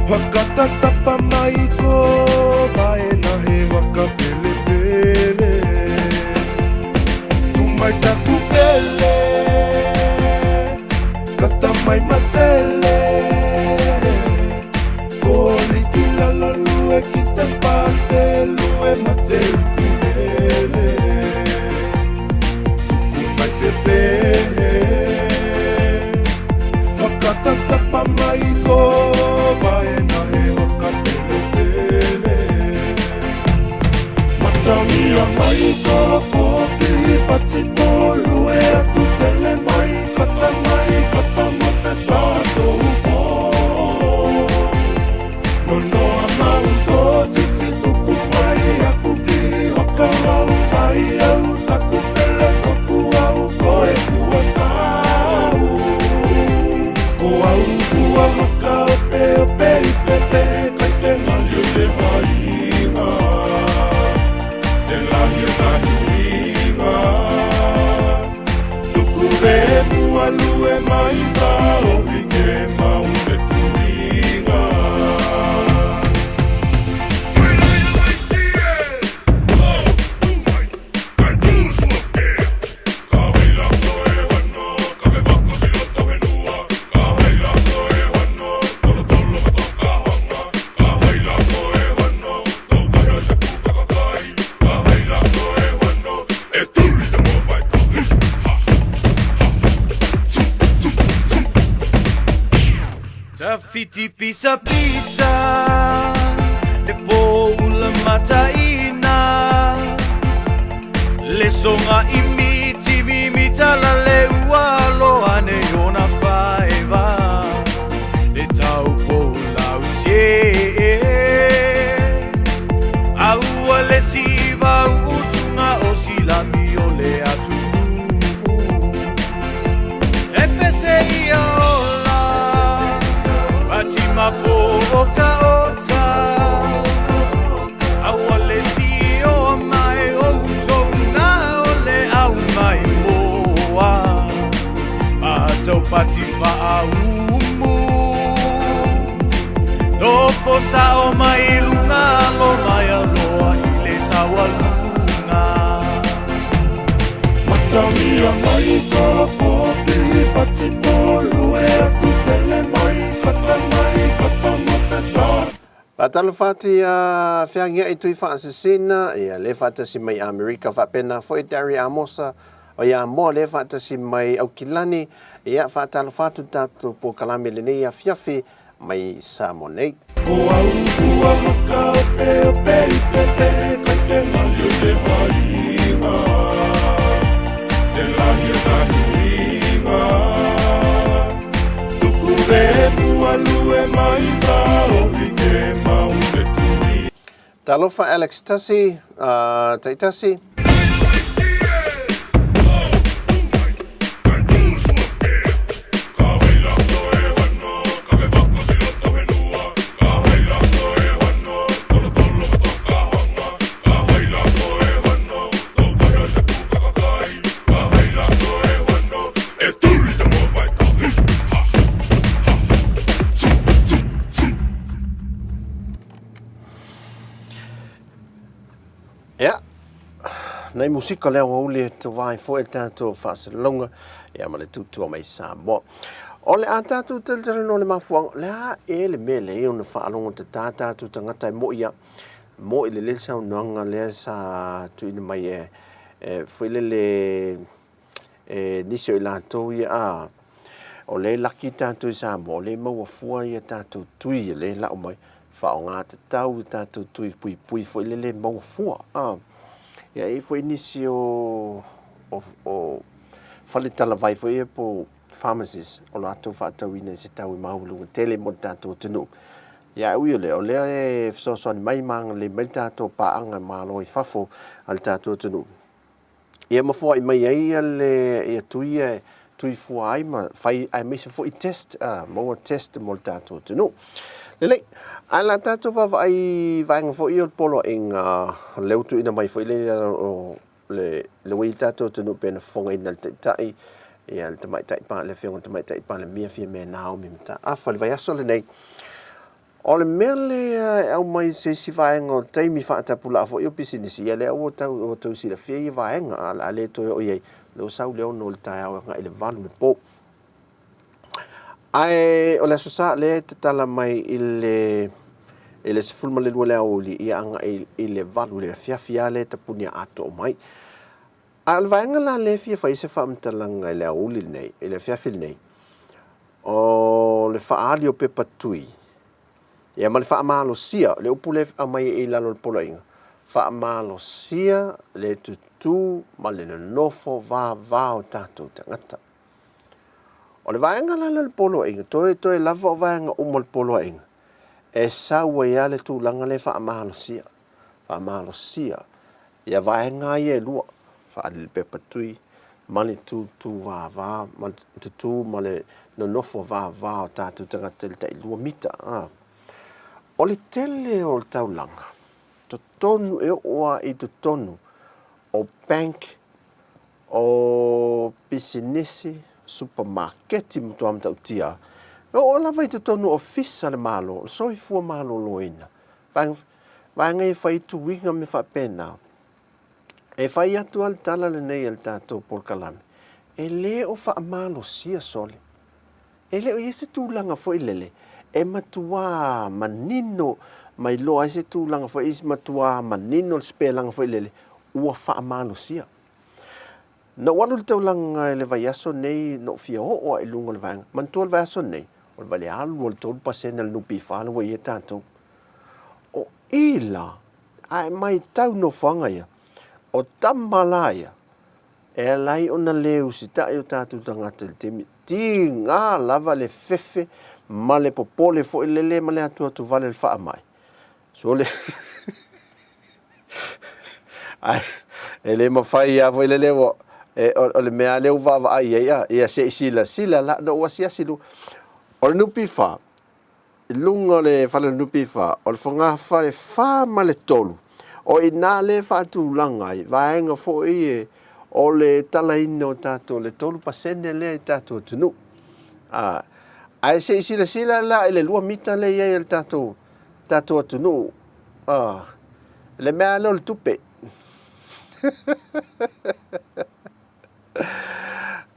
Whakatatapa mai ko Vaena he waka pelepele Tu mai taku pele Kata mai matele Ko lalo lue ki te pate lue mate ukulele Tuku mai te pehe Whakatatapa mai ko Vaena he waka pelepele Matangia mai ko Pōti pati pōlue atu tele mai Kata mai kata mo te tā. Tawhiti pisa pisa Le pō ula mataina Le songa i miti mimita la le ua loa nei ona faeva Le tau po lau sie Aua le siva usunga o silami o le atunuu E pese ia ola Fatima po o ka ota Aua le si o mai o uso na o le au mai moa A tau pati faaumu Nofo sao mai lunga lo mai aloa i le taualuga Matamia mai ka pōti pati polu e atu tele mai kata mai kata matata. Faatalofa atu ia feagiai tui faasesena, ia le faatasi mai Amerika faapena foi Darry Amosa o ia moa le faatasi mai Aukilani, ia faatalofa atu tatou polokalame lenei afiafi mai Samoa nei. Ko au ua maka o pe o pe i pe pe kai te mali o te whainga Te lahi o tahiringa Tuku re mua lue mai ta o i ke mau te tui. Talofa Alex Tasi, Taitasi. Ia, nei musika lea ua uli e tovai foi le tatou faasalalauga, ia ma le tutua mai Samoa. O le a tatou talatalanoa le mafuaaga, o le a ea le mea lea ona faalogo tatā tatou tagata e moi ia, moi lelei le saunoaga lea sa tuuina mai e, e foi lele e nisi o i latou ia, a, o lea e laki tatou i Samoa, o lea e maua fua ia tatou tui lea e lau mai, faaaoga tatau ia tatou tui puipui foi lele e maua fua. A, ia e i ai foi nisi o, o, o fale talavai foi ia po o pharmacies o latou faatauina i se tau e maualuga tele mo le tatou atunuu. Ia ae ui o lea, o lea e fesoasoani mai ma agalelei mai le tatou paaga malo i fafo a le tatou atunuu. Ia ma foai mai ai ia le ia tui ia e tui fua ai ma fai aemaise foi test, a, maua test mo le tatou atunuu. Lelei, ae o le a tatou vaavaai i vaega foi ia o le poloaiga lea ua tuuina mai foi lea i lalo o le le ua i le tatou atunuu pei ona fofogaina e le Taitai, ia le Tamaitai le Afioga i le Tamaitai Palemia Fiame Naomi Mataafa i le vaiaso lenei. O le mea lea e aumai i se isi vaega o taimi faatapulaa foi o pisinisi, ia lea ua tau, ua tau silafia ia vaega, a o le a le toe oo i ai, o lea ua sau le 6 i le taeao e agai i le 8 i le po. Ae o le Aso Sa lea e tatala mai i le i le 12 i le aoauli ia agai i le 8 i le afiafi lava lea e tapuni atoa mai. A o le vaega la lea e fia fai ai se faamatalaga i le aoauli lenei, i le afiafi lenei, o le faaali o pepa tui, ia ma le faamalosia, le upu lea e aumai i lalo o le poloaiga, faamalosia le tutū ma le nonofo vava o tatou tagata. O le vaega la lea o le poloaiga, toetoe lava o vaega uma o le poloaiga, e sau ai lava le tulaga lea e faamalosia, faamalosia Ia vaega ia e lua, faaali le pepa tui ma le tūtū vāvā, ma le tutū ma le nonofo vāvā o tātou tagata i le tailua mita. A. O le tele o le taulaga, totonu e oo lava i totonu o bank, o pisinisi, supamaketi matua matautia, e oo lava i totonu o ofisa a le Malo, o le soifua maloloina, vaega, vaega ia e fai ai tuiga ma mea faapena. E fai atu lava le tala lenei a le tatou polokalame, e le o faamalosia sole. E le o i ai se tulaga foi lele e matuā manino ma iloa ai se tulaga foi, matuā manino le sipelaga foi lele ua faamalosia. Na ou alu i le taulaga i le vaiaso nei, na ou fia oo lava i luga o le vaega. Manatua le vaiaso nei, O le valealu o le 3% o le NPF la ua i ai tatou. O i la, a e matau nofoaga ia, o tama la ia, e ala ai ona le usitai o tatou tagata i le taimi, tiga lava le fefe ma le popole foi lele ma le atuatu vale o le faamai. Sole. Ai, e le mafai lava foi lele ua, e, o, o le mea lea ua vaavaai i ai, a, ia se i silasila la, na ou asiasi lu. O le NPF, i luga o le fale o le NPF, o le fogafale 4 ma le 3, o i ina lea e faatulaga ai, vaega foi e, o le talaina o tatou, le 3% lea i tatou atunuu. A, ae se i silasila la i le 2 mita lea e i ai e le tatou, tatou atunuu, a, le mea lea o le tupe.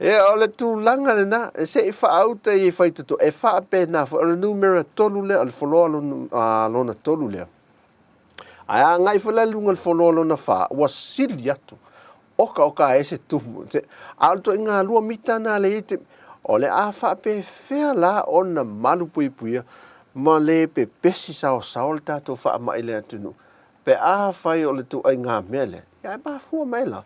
Ia, o le tulaga lena, e se i faauta i faitotoa, e faapena foi, o le numera 3 lea, o le foloa lona 3 lea. Ae a agai foi la i luga o le foloa lona 4, ua sili atu, oka oka e se tumu. A o le ituaiga 2 mita na le i te, o le a faapefea la ona malu puipuia ma le pepesi saosao le tatou faamai i le atunuu pe afai o le ituaiga mea lea, ia ae mafua mai la,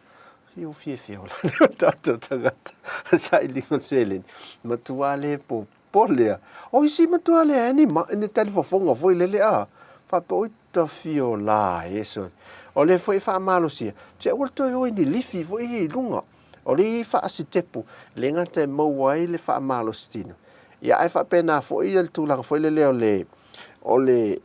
ua fiafia ola lea o tatou tagata sailiga o le seleni, matua le popole lava. O isi matua leai ni ma, ni talifofoga foi lele a, faapea oi tafiola e sole. O lea foi e faamalosia, se aua le toe o i ni lifi foi ia i luga. O lea e i ai faasitepu, le gata e maua ai le faamalositino. Ia ae faapena foi le tulaga foi lele o le, o le,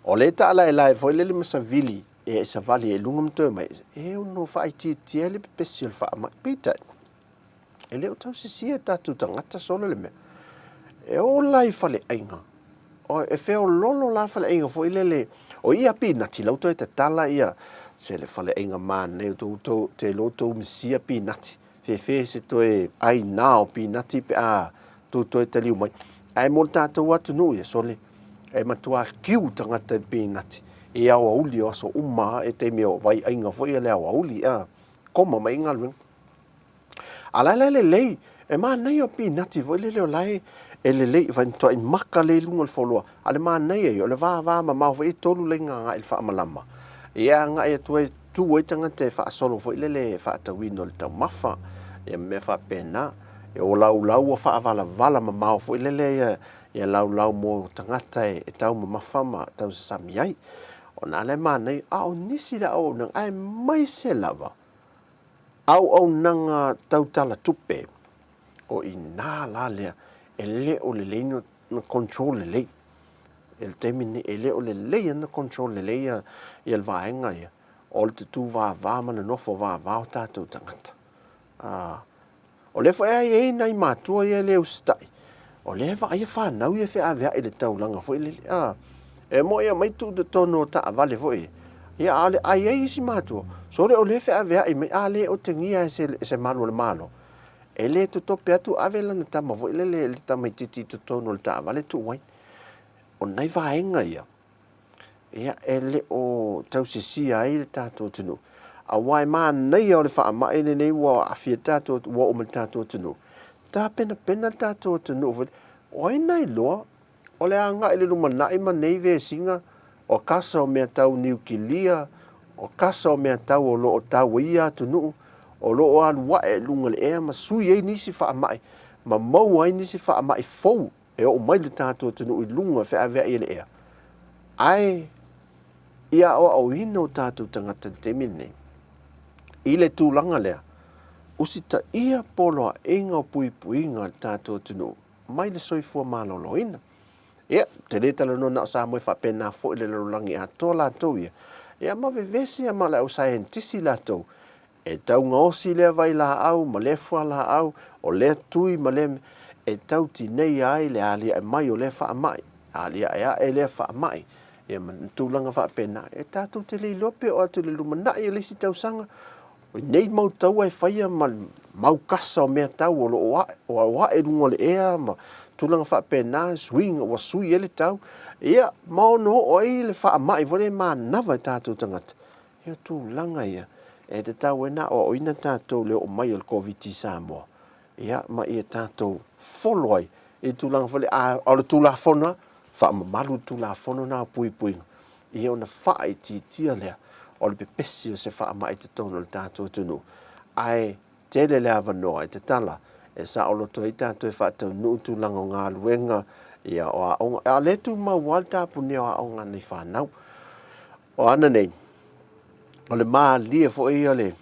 O le taalaelae foi lele ma savili e savali e luga ma toe mai, e ono faaitiitia ai le pepesi o le faamai. Peitai, e le o tausisia e tatou tagata solo le mea. E oo la i faleaiga, e feololo la faleaiga foi lele, o ia pinati lau toe tatala ia se le faleaiga manaia, tou te iloa tou misia pinati. Fefe se toe aina o pinati pe a tou toe taliu mai. Ae mo le tatou atunuu ia, sole, e matua kiu tagata i le pinati i aoauli o aso uma a, e taimi o vaiaiga foi ia le aoauli, a koma mai galuega. A la e la e lelei, e manaia o pinati foi lele o la e e lelei, e matuai maka lea i luga o le foloa. A o le manaia ia, o le vava mamao foi e 3 laina agai i le faamalama, ia agai atu ai tu ai tagata e faasolo foi lele faatauina o le taumafa, ia ma mea faapena. E o laulau ua faavalavala mamao foi lele ia, ia laulau mo tagata e, e taumamafa ma tausasami ai. Ona ala e manaia, a o nisi le auaunaga, aemaise lava auaunaga tau tala tupe, o i ina la lea e le o lelei na control lelei. I le taimi lenei, e le o lelei ona control lelei ia, ia le vaega ia, o le tutū vāvā ma le nofo vāvā o tātou tagata. O lea foi e i ai nai matua ia e le usitai, o lea e vaaia fanau ia e feaveai i le taulaga foi lele. E moe aumai tuu i totonu o taavale foi ia, ia a o le ai ai isi matua, sole o lea e feaveai mai, a le otegia e se, e se malu o le Malo, e le totope atu ave lana tama foi lele, le tamaitiiti i totonu o le taavale tuu ai. O nai vaega ia, ia, e le o tausisia ai le tatou atunuu. Aua e manaia o le faamai lenei ua aafia le tatou, ua oo mai le tatou atunuu. Tapenapena le tatou atunuu foi. O ai na iloa o le agai i le lumanai ma nei vesiga, o kasa o mea tau niukilia, o kasa o mea tau o lo o tau ai ia atunuu, o lo o alu ae i luga o le ea ma sui ai nisi faamai, ma maua ai nisi faamai fou e oo mai le tatou atunuu i luga e feaveai e le ea. Ae ia aoaoina o tatou tagata i le taimi lenei i le tulaga lea, usitaia poloaiga o puipuiga a le tatou atunuu mai le soifua maloloina. Ia, ou te le talanoa na o Samoa e faapena foi le lalolagi atoa latou ia, ia ma vevesi ma le au saienitisi latou E tau gaosi lea vailaau ma lea fualaau, o lea tui ma lea mea, e tau tineia ai le aliae mai o lea faamai, aliae ae lea faamai, ia ma tulaga faapena. E tatou te le iloa pe oo atu i le lumanai o le isi tausaga, o nei mau taua e faia ma le mau kasa o mea tau o lo o ae, o ae i luga o le ea ma tulaga faapena, suiga, ua sui ai le tau, ia, ma ono oo ai le faamai foi lea e manava i tatou tagata. Ia o tulaga ia e tatau ai ona aoaoina tatou i le oo mai o le Koviti i Samoa. Ia, ma ia tatou folo ai i le tulaga foi lea, a o le Tulafono lava, faamamalu le Tulafono lena o puipuiga, ia ona faaitiitia lea o le pepesi o se faamai i totonu o le tatou atunuu. Ae tele le avanoa e tatala e saoloto ai tatou e faataunuu tulaga o galuega, ia, o aoga. A o lea e tumau lava le tapunia o aoga a nai fanau. O ana nei, o le malie foi ia o le,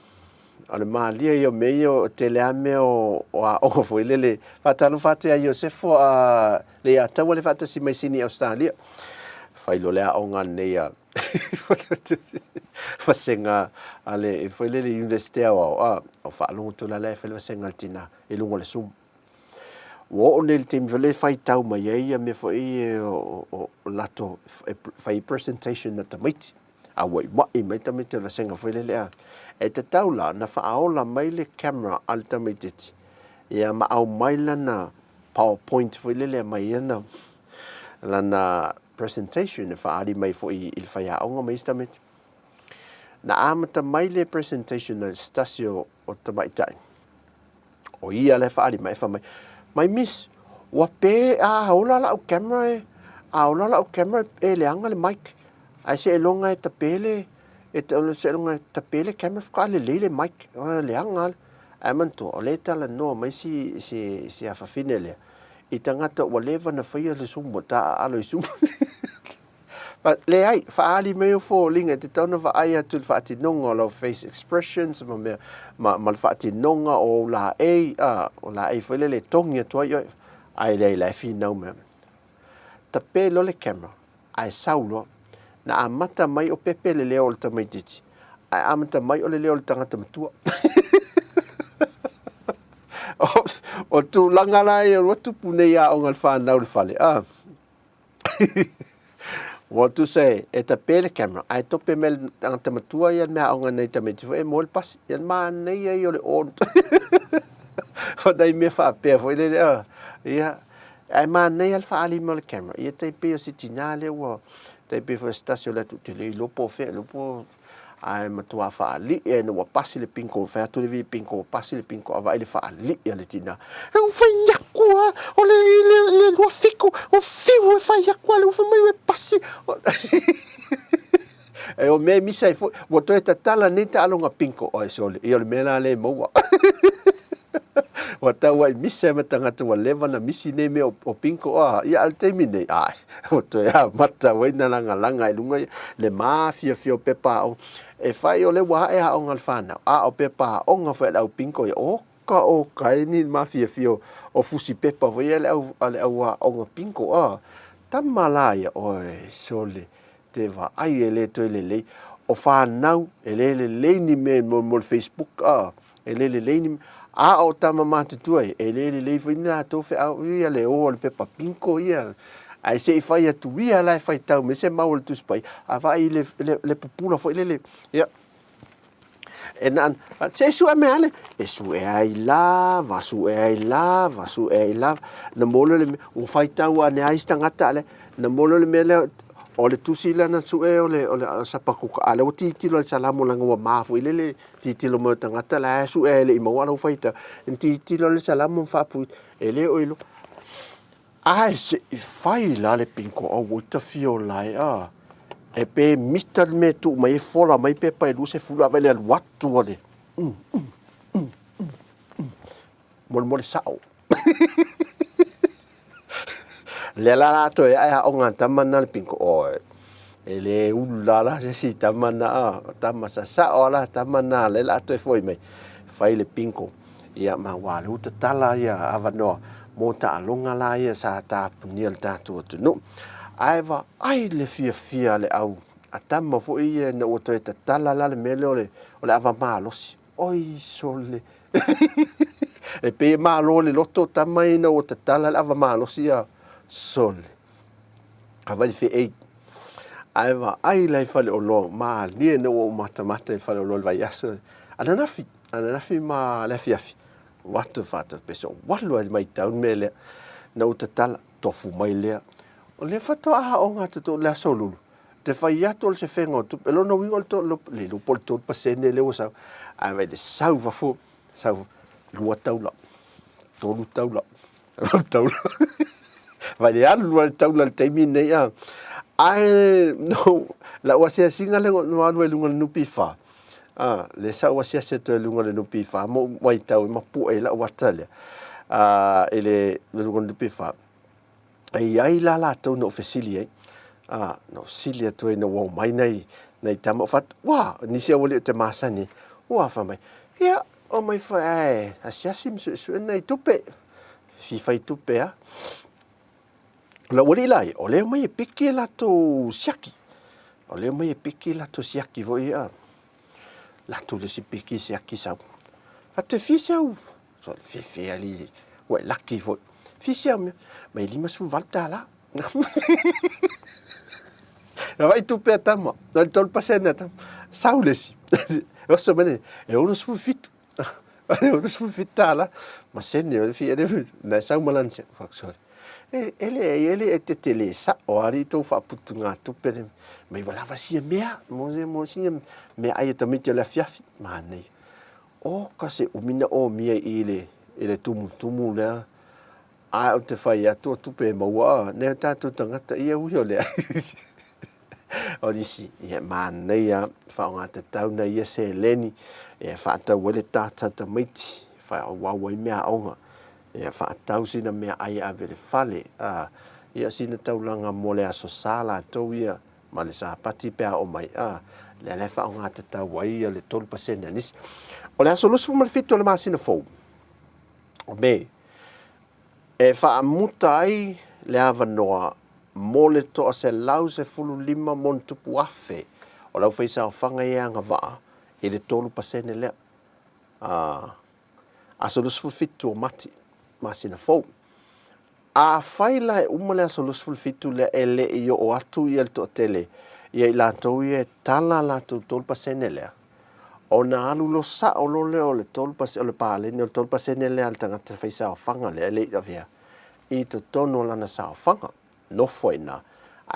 o le malie ia o mea ia o tele lava mea o, o aoga foi lele. Faatalofa atu ia Iosefo a Leiataua le faatasi mai Sini Ausetalia. Fai loa le aoga nei a vasega a le foi lele Iunivesite Aoao, a, o faalogo atu la la e fai le vasega a le tina i luga o le Zoom. Ua oo nei i le taimi foi lea e faitau mai ai ia mea foi ia o latou e fai ai presentation a tamaiti, a ua ma'i mai tamaiti o le vasega foi lele a. E tatau la ona faaola mai le camera a le tamaitiiti ia ma aumai lana powerpoint foi lele e aumai ai ana lana presentation e faaali mai foi i le faiaoga ma isi tamaiti. Na amata mai le presentation a se tasi o tamaitai, o ia la e faaali mai, fai mai, My miss, ua pe a ola lau camera e, a ola lau camera e leaga le mic. Ae seiloga e tape le, e seiloga e tape le camera faatoa lelei le mic. E leaga lava. Ae manatua, o lea e talanoa mai si, si, si afafine lea, i tagata ua leva ona faia le sumu, ua taaalo i sumu. Leai, faaali mai ou foliga e tatau ona vaai atu i le faatinoga o lau face expressions ma mea, ma, ma le faatinoga o ou laei, a, o laei foi lele e togi atu ai oe, ae leai la e finau mai. Tape loa le camera, ae sau loa. Na amata mai o pepe le leo o le tamaitiiti, ae amata mai o le leo o le tagata matua. O, o tulaga la ia ua tupu nei aoga a le fanau i le fale, a. Ua tusa e tape le camera ae tope mai le tagata matua ia le mea aoga nai tamaiti foi e moe le pasi. Ia le manaia ia o le on. O nai mea faapea foi lele a. Ia ae manaia le faaali mai o le camera. Ia tai pei o se tinā lea ua tai pei foi o se tasi o le atu ou te le iloa po o fea, iloa po Ae matua faalii ai ina ua pasi le pinko, fai atu le pinko, pasi le pinko, a vaai le faalii a le tina. E u fai aku a, o le, le, le 27, o fiu e fai aku a, le ua fai mai e pasi. E o mea e misa ai foi, ua toe tatala nei taaloga pinko, oi sole, ia o le mea la lea e maua. Ua tau ai misa ma tagata ua leva na misi nei mea o pinko, a, ia a le taimi nei, ai. Ua toe amata ai na lagalaga i luga ia le mafiafia o pepa aoga. E fai o lea ua ae aoga a le fanau, a o pepa aoga foi a le au bingo ia, oka oka e ni mafiafia o fusi pepa foi ia a le au aoga bingo, a. Tama la ia, oi sole, te vaai e le toe lelei. O fanau, e le lelei ni mea mo, mo le Facebook, a, e le lelei ni mea. A o tama matutua ia, e le lelei foi ni latou feau, ia le o o le pepa bingo ia. Ae se i fai atu ia la e faitau mai se mau o le Tusi Paia, a vaai i le, le, le pupula foi lele, ia, E na, se sue mea ale, e sue ai lava, sue ai lava, sue ai lava. Na molo le mea, ua faitau ane ai isi tagata ale, na molo le mea lea, o le tusi lea na sue o le, o le Sapakuka, a lea ua tilotilo i le Salamo leaga ua ma foi lele tilotilo mai o tagata la e sue ai e le i maua lau faitau. Na tilotilo le Salamo ma faapui, e le o iloa. Ae se i fai la le pinko au ua ita fia o lae a. E pe mita le mea e tuu mai e fola mai pepa e 20 a vai le alu atu a le mm, mm, mm, mm, mm. Molemole sao. Lea la la toe ae aoga a tama na le pinko oe. E le ulu la la se si tama na a. Tama sa sao ala tama na le la toe foi mai. Fai le pinko. Ia, ma ua alu tatala ia avanoa mō taaloga la ia sa tapunia le tātou atunuu. Ae vaai le fiafia a le au a tama foi ia ina ua toe tatala la le mea lea o le, o le ava malosi. Oi sole! E pei e malo le loto o tama ia ina ua tatala le ava malosi ia sole. A vai le feei. Ae vaai la i faleoloa, malie ina ua ou matamata i le faleoloa i le vaiaso, ananafi. Ananafi ma le afiafi, alu atu e faatau pesa, ua alu lava e matau le mea lea. Na ou tatala, tofu mai lea. O lea faatoa aoga atu tou le aso lulu, te fai atu o le sefega o tupe, lona uiga o le to, le iloa po o le 3% lea ua sau, ae vaai le sau fafo, sau 2 taula. 3 taula. Taula. Vai le alu le taula le taimi nei a. Ae no la ua asiasiga le no alu ai luga le NPF. A le sa ua asiasi atu ai luga le NPF mo maitau e mapu'e i la'u ata lea. A i le luga le NPF. E i ai la latou na ou fesili ai. A na ou fesili atu ai na ua omai nai nai tama ou fatu, ua nisi aualii o te masani, ua fai mai, ia omai foi ae asiasi ma suesue nai tupe. Fia fai tupe a. O le aualii la ia, o lea omai e piki e latou siaki. O lea omai e piki latou siaki foi ia. Latou le isi piki siaki sau. Fatu e fia se au So le fefe alii ua e laki foi. Fia se au mea, mai $58. Na vaai tupe a tama, na le 3% a tama. Sau le isi, oso mai le, e 67. $67 ma sene o le fia le, na sau ma lana fuck sorry. E, e le, e le e te te le sa o ari tau whaaputu ngā tupe le, mai ua lava sia mea, mo se mo sia mea ai e tamiti o le afiafi, mānei. Oka se umi na omia i le i le tumutumu lea, ae o te whai atu o tupe e maua a, nei o tātou tangata ia ui o lea. O nisi, ia mānaia, whaongatatau na ia seleni, ia whaatau ai le tātā tamaiti, whaawau ai mea aonga, ia whaatau sina mea ai ave le fale, a, ia sina taulanga mo le aso sa lātou ia, ma le Sapati pe a oo mai, a, lea la e faaaoga tatau ai ia le 3% a nisi. O le aso 27 o le masina fou, o Me, e faamuta ai le avanoa mo le toa 115 monitupu afe o le aufaisaofaga ia e agavaa i le 3% lea. A, aso 27 o Mati, masina fou. Afai la e uma le aso 27 lea e le i oo atu ia le toatele ia i latou ia e tala a latou 3% lea, ona alu loa sao loa lea o le 3% o le paleni o le 3% lea a le tagata fai saofaga lea e le i avea i totonu o lana saofaga. Nofo ai i ina,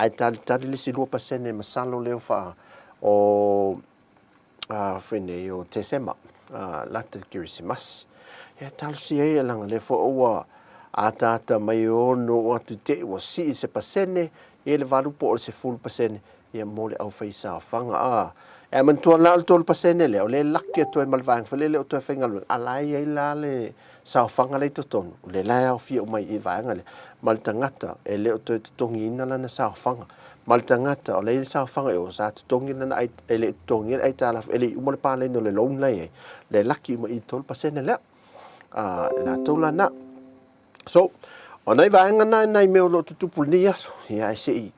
ae talitali le isi 2% masalo lea o faa o a foi nei o Tesema, a lata le Kerisimasi. Ia talosia ia leaga lea foi ua ataata mai e ono oo atu te i ua sii se pasene, ia le 8 po o le 10% ia mo le aufaisaofaga. A, e manatua la o le 3% lea, o lea e laki atu ai ma le vaega foi lea e le o toe faigaluega, a la e i ai la le saofaga la i totonu, o lea la e aofia uma i i vaega lea, ma le tagata e le o toe totogiina lana saofaga, ma le tagata o la e i ai le saofaga i o, sa totogi lana ai, e le i totogia le aitalafu, e le i uma le paleni o le loan la e i ai, lea e laki uma i i 3% lea. A, e latou la na. So, o nai vaega na e nai mea o lo o tutupu i lenei aso, ia ae se i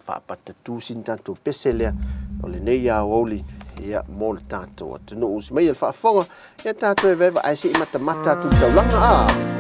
faapatatū sina tatou pese lea o lenei aoauli ia mo le tatou atunuu. Usi mai e le faafofoga, ia tatou e vaeva ae se i matamata atu i le taulaga. A.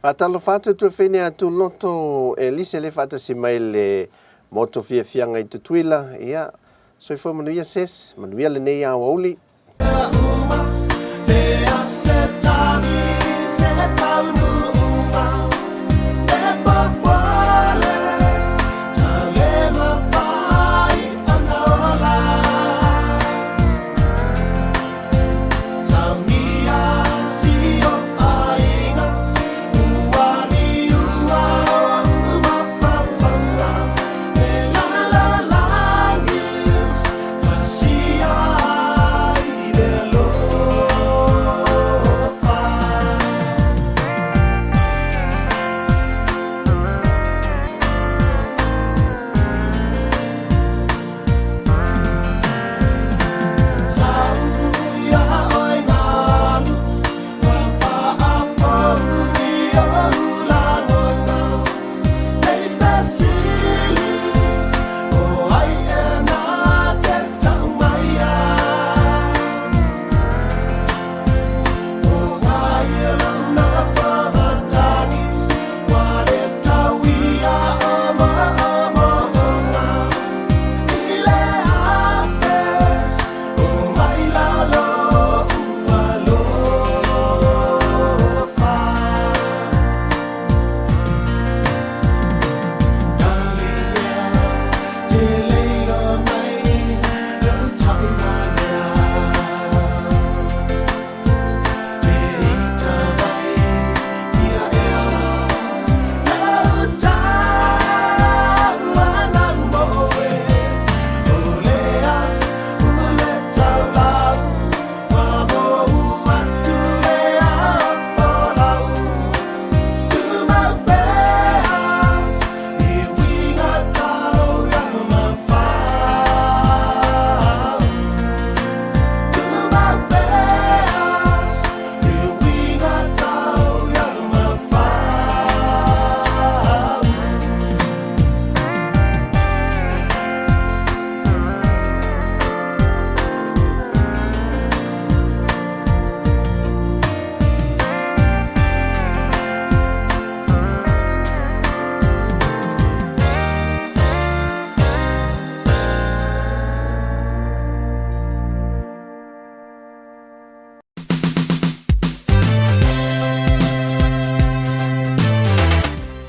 Faatalofa atu tuafine a Tuloto Elise le faatasi mai le moto fiafiaga i Tutuila. Ia, soifua manuia sis, manuia lenei aoauli.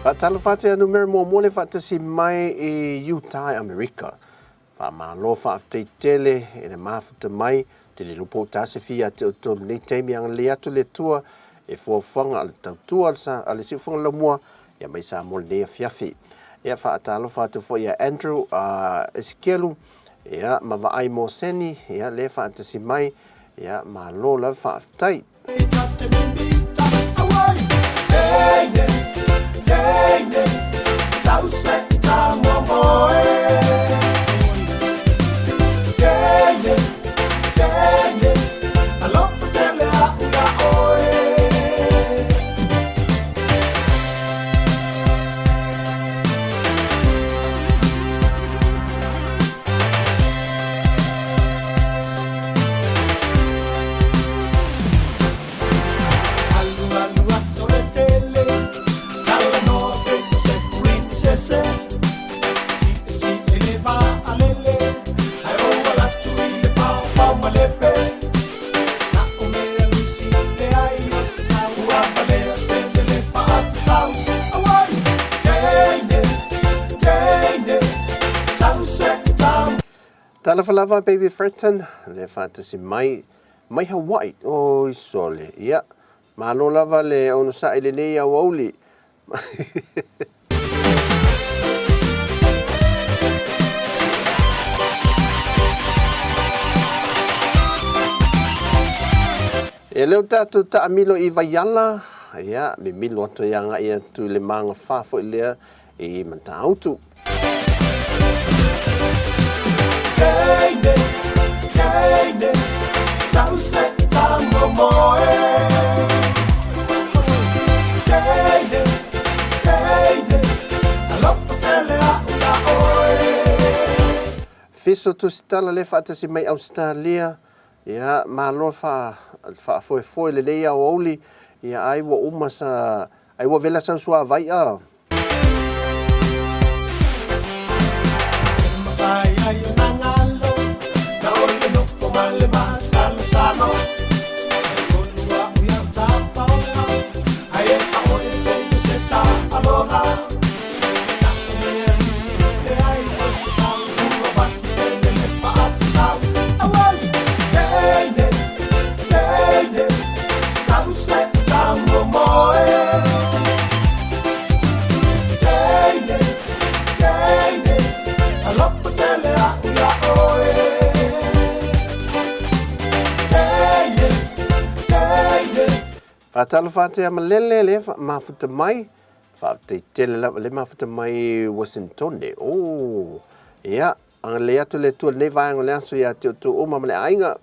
Faatalofa atu ia numera muamua le faatasi mai i Utah i Amerika. Faamalo faafetai tele i le mafuta mai, te le lupo ta se fia te o tolu nei taimi agalelei atu le Atua e fuafuaga a le tautua a le siufofoga laumua ia mai Samoa lenei afiafi. Ia faatalofa atu foi ia Andrew Esekielu ia ma Vaai Moseni ia le faatasi mai ia malo lava faafetai. Talofa lava Baby Fretton, le faatasi mai, mai Hawaii. Oi sole, ia, malo lava le onosai lenei aoauli. E leo tatou taamilo i Vaiala, ia, mimilo atu ai agai atu i le magafa foi lea i Matautu. Fiso Tusitala le faatasi mai Ausetalia, ia malo faafoefoe lenei aoauli, ia ai ua uma sa Ai ua vela sau suavai a. Faatalofa atu ia Malele le mafuta mai. Faafetai tele lava le mafuta mai Wasintone. Oh, ia, agalelei atu le Atua i lenei vaega o le aso ia te outou uma ma le aiga.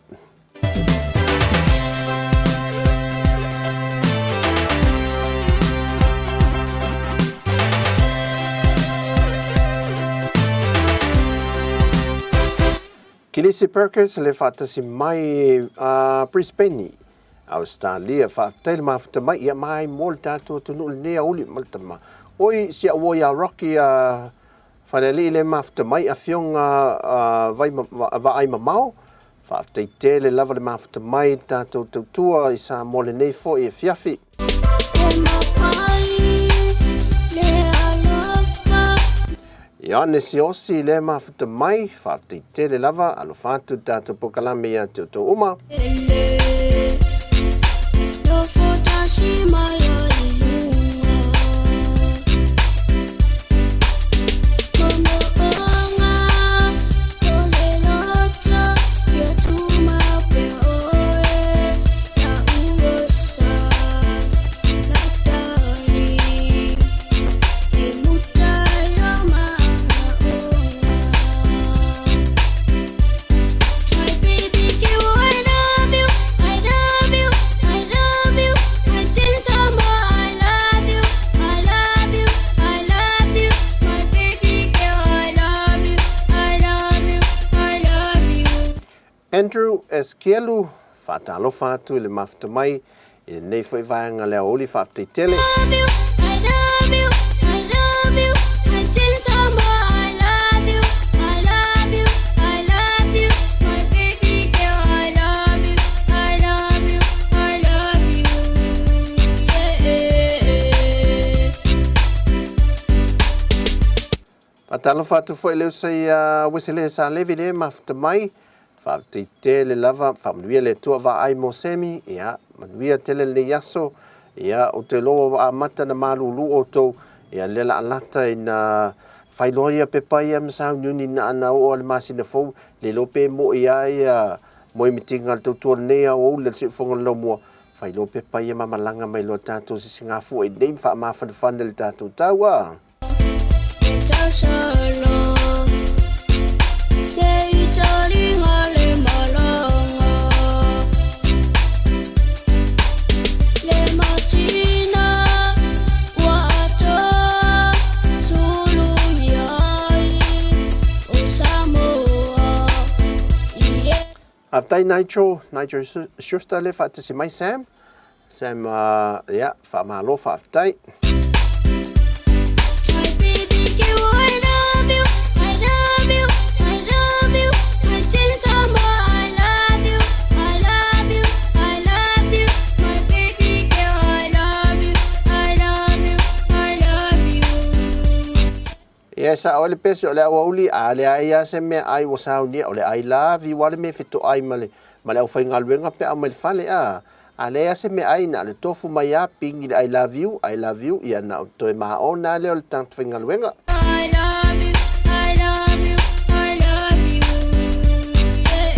Kilisi Perkins le faatasi mai a Brisbane, Ausetalia. Faafetai le mafuta mai ia mai mo le tatou atunuu lenei aoauli ma le tama. Oi si au uo ia Rocky a Falealii le mafuta mai afioga vai vaai mamao. Faafetai tele lava le mafuta mai le tatou tautua i Samoa lenei foi afiafi. Ioane Siaosi le mafuta mai, faafetai tele lava, alofa atu le tatou polokalame ia te outou uma. Andrew Eskielu, faatalofa atu i le mafuta mai i lenei foi vaega le aoauli, faafetai tele. Faatalofa atu foi i le uso ia Wesele Salevi le mafuta mai. Faafetai tele lava, faamanuia le Atua vaai mo Semi, ia, manuia tele lenei aso, ia, ou te iloa ua amata na malulu outou, ia, lea la alata ina fai loa ia pepa ia ma sauniuni na ana oo a le masina fou, le iloa pe moi a ia moemitiga a le tautua lenei aoauli a le Siufofoga o le Laumua, fai loa pepa ia ma malaga mai loa tatou sisigafua i nei ma faamafanafana i le tatou taua. Faafetai Nigel, Nigel Schuster le faatasi mai Sam. Sam, ia, faamalo, faafetai. Ia, sao ai le pese o le aoauli, a leai lava se meaai ua saunia, o le I love you lava le mea e fetoai ma le, ma le aufaigaluega pe a omai i le fale, a. A leai lava se meaai, na o le tofu mai lava pigi le I love you, I love you, ia na o toe maona lava lea o le tagata faigaluega. I love you, I love you, I love you, yeah.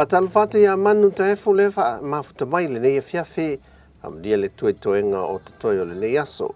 Faatalofa atu ia Manu Taefu le faamafuta mai lenei afiafi, faamanuia le Atua i toega o totoe o lenei aso.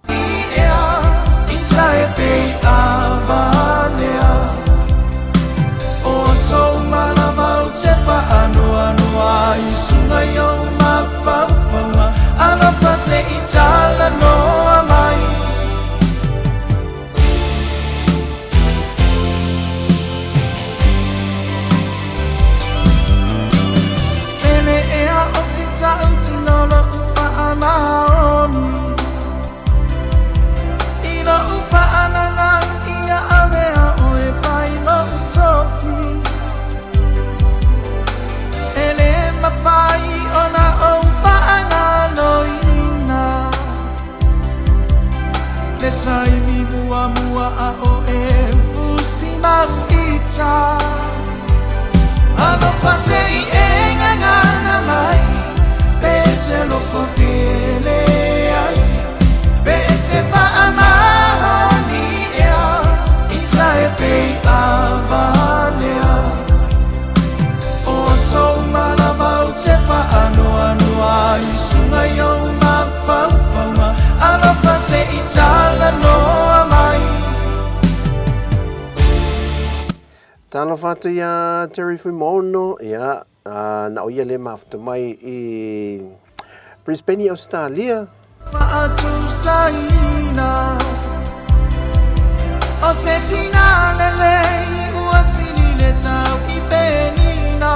Talofa atu ia Terry Fuimono, ia, na o ia le mafuta mai i Brisbane, Australia. Faatusaina o se tina lelei ua sili le tau i penina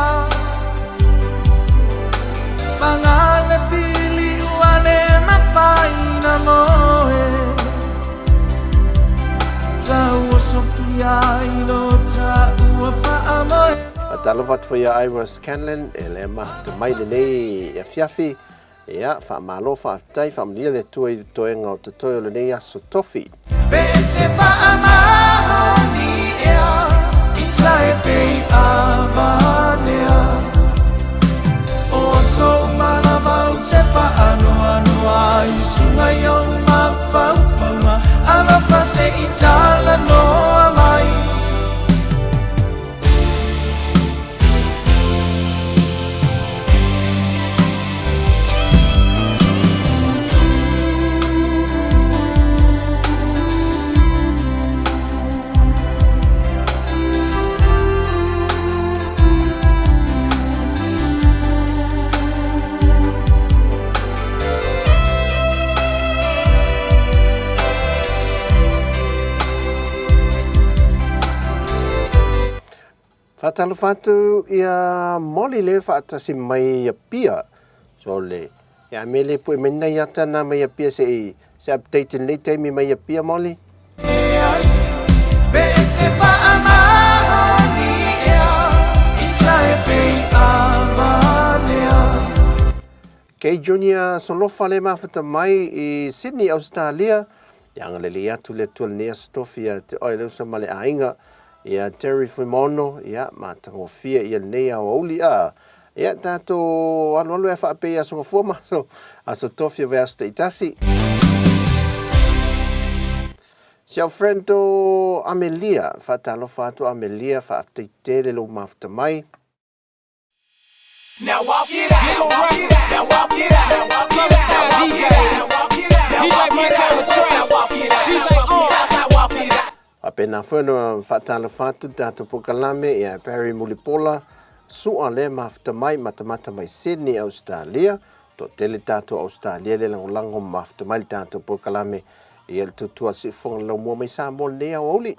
Pagale fili ua le mafaina moe Tau o Sofia i lo ta ua faamoe. Talofa atu foi ia Ira Scanlon e le mafuta mai lenei afiafi. Ia, faamalo, faafetai, faamanuia le Atua i toega o totoe o lenei aso tofi. Pe te faamaoni ea i tae pei avanea O so malavau te faanoanoa i suga i ou mafaufauga Alofa se i talanoa mai. Faatalofa atu ia Molly le faatasi mai ia Pia. So le ia me le pue mai nei ata na mai ia Pia se i se update nei taimi mai ia Pia Molly. Kei Junior Solofa le mafuta mai i Sydney, Australia. Ia agalelei atu le Atua lenei aso tofi ia te oe le uso ma le aiga. Ia Terry Fuimaono, ia matagofie ia lenei aoauli a. Ia tatou alualu e faapea i aso gafua ma aso, aso tofi o vaiaso taitasi. Si au friend o Amelia, faatalofa atu Amelia, faafetai tele lou mafuta mai. Now walk it out. Now walk it out. Now walk it out. DJ. DJ Mike on the track. DJ on. Walk it out. Faapena foi ona faatalofa atu le tatou polokalame ia Barry Mulipola, sua le mafuta mai matamata mai Sydney, Australia. Toatele tatou Australia le lagolago ma mafuta mai le tatou polokalame ia le tutua siufofoga laumua mai Samoa lenei aoauli.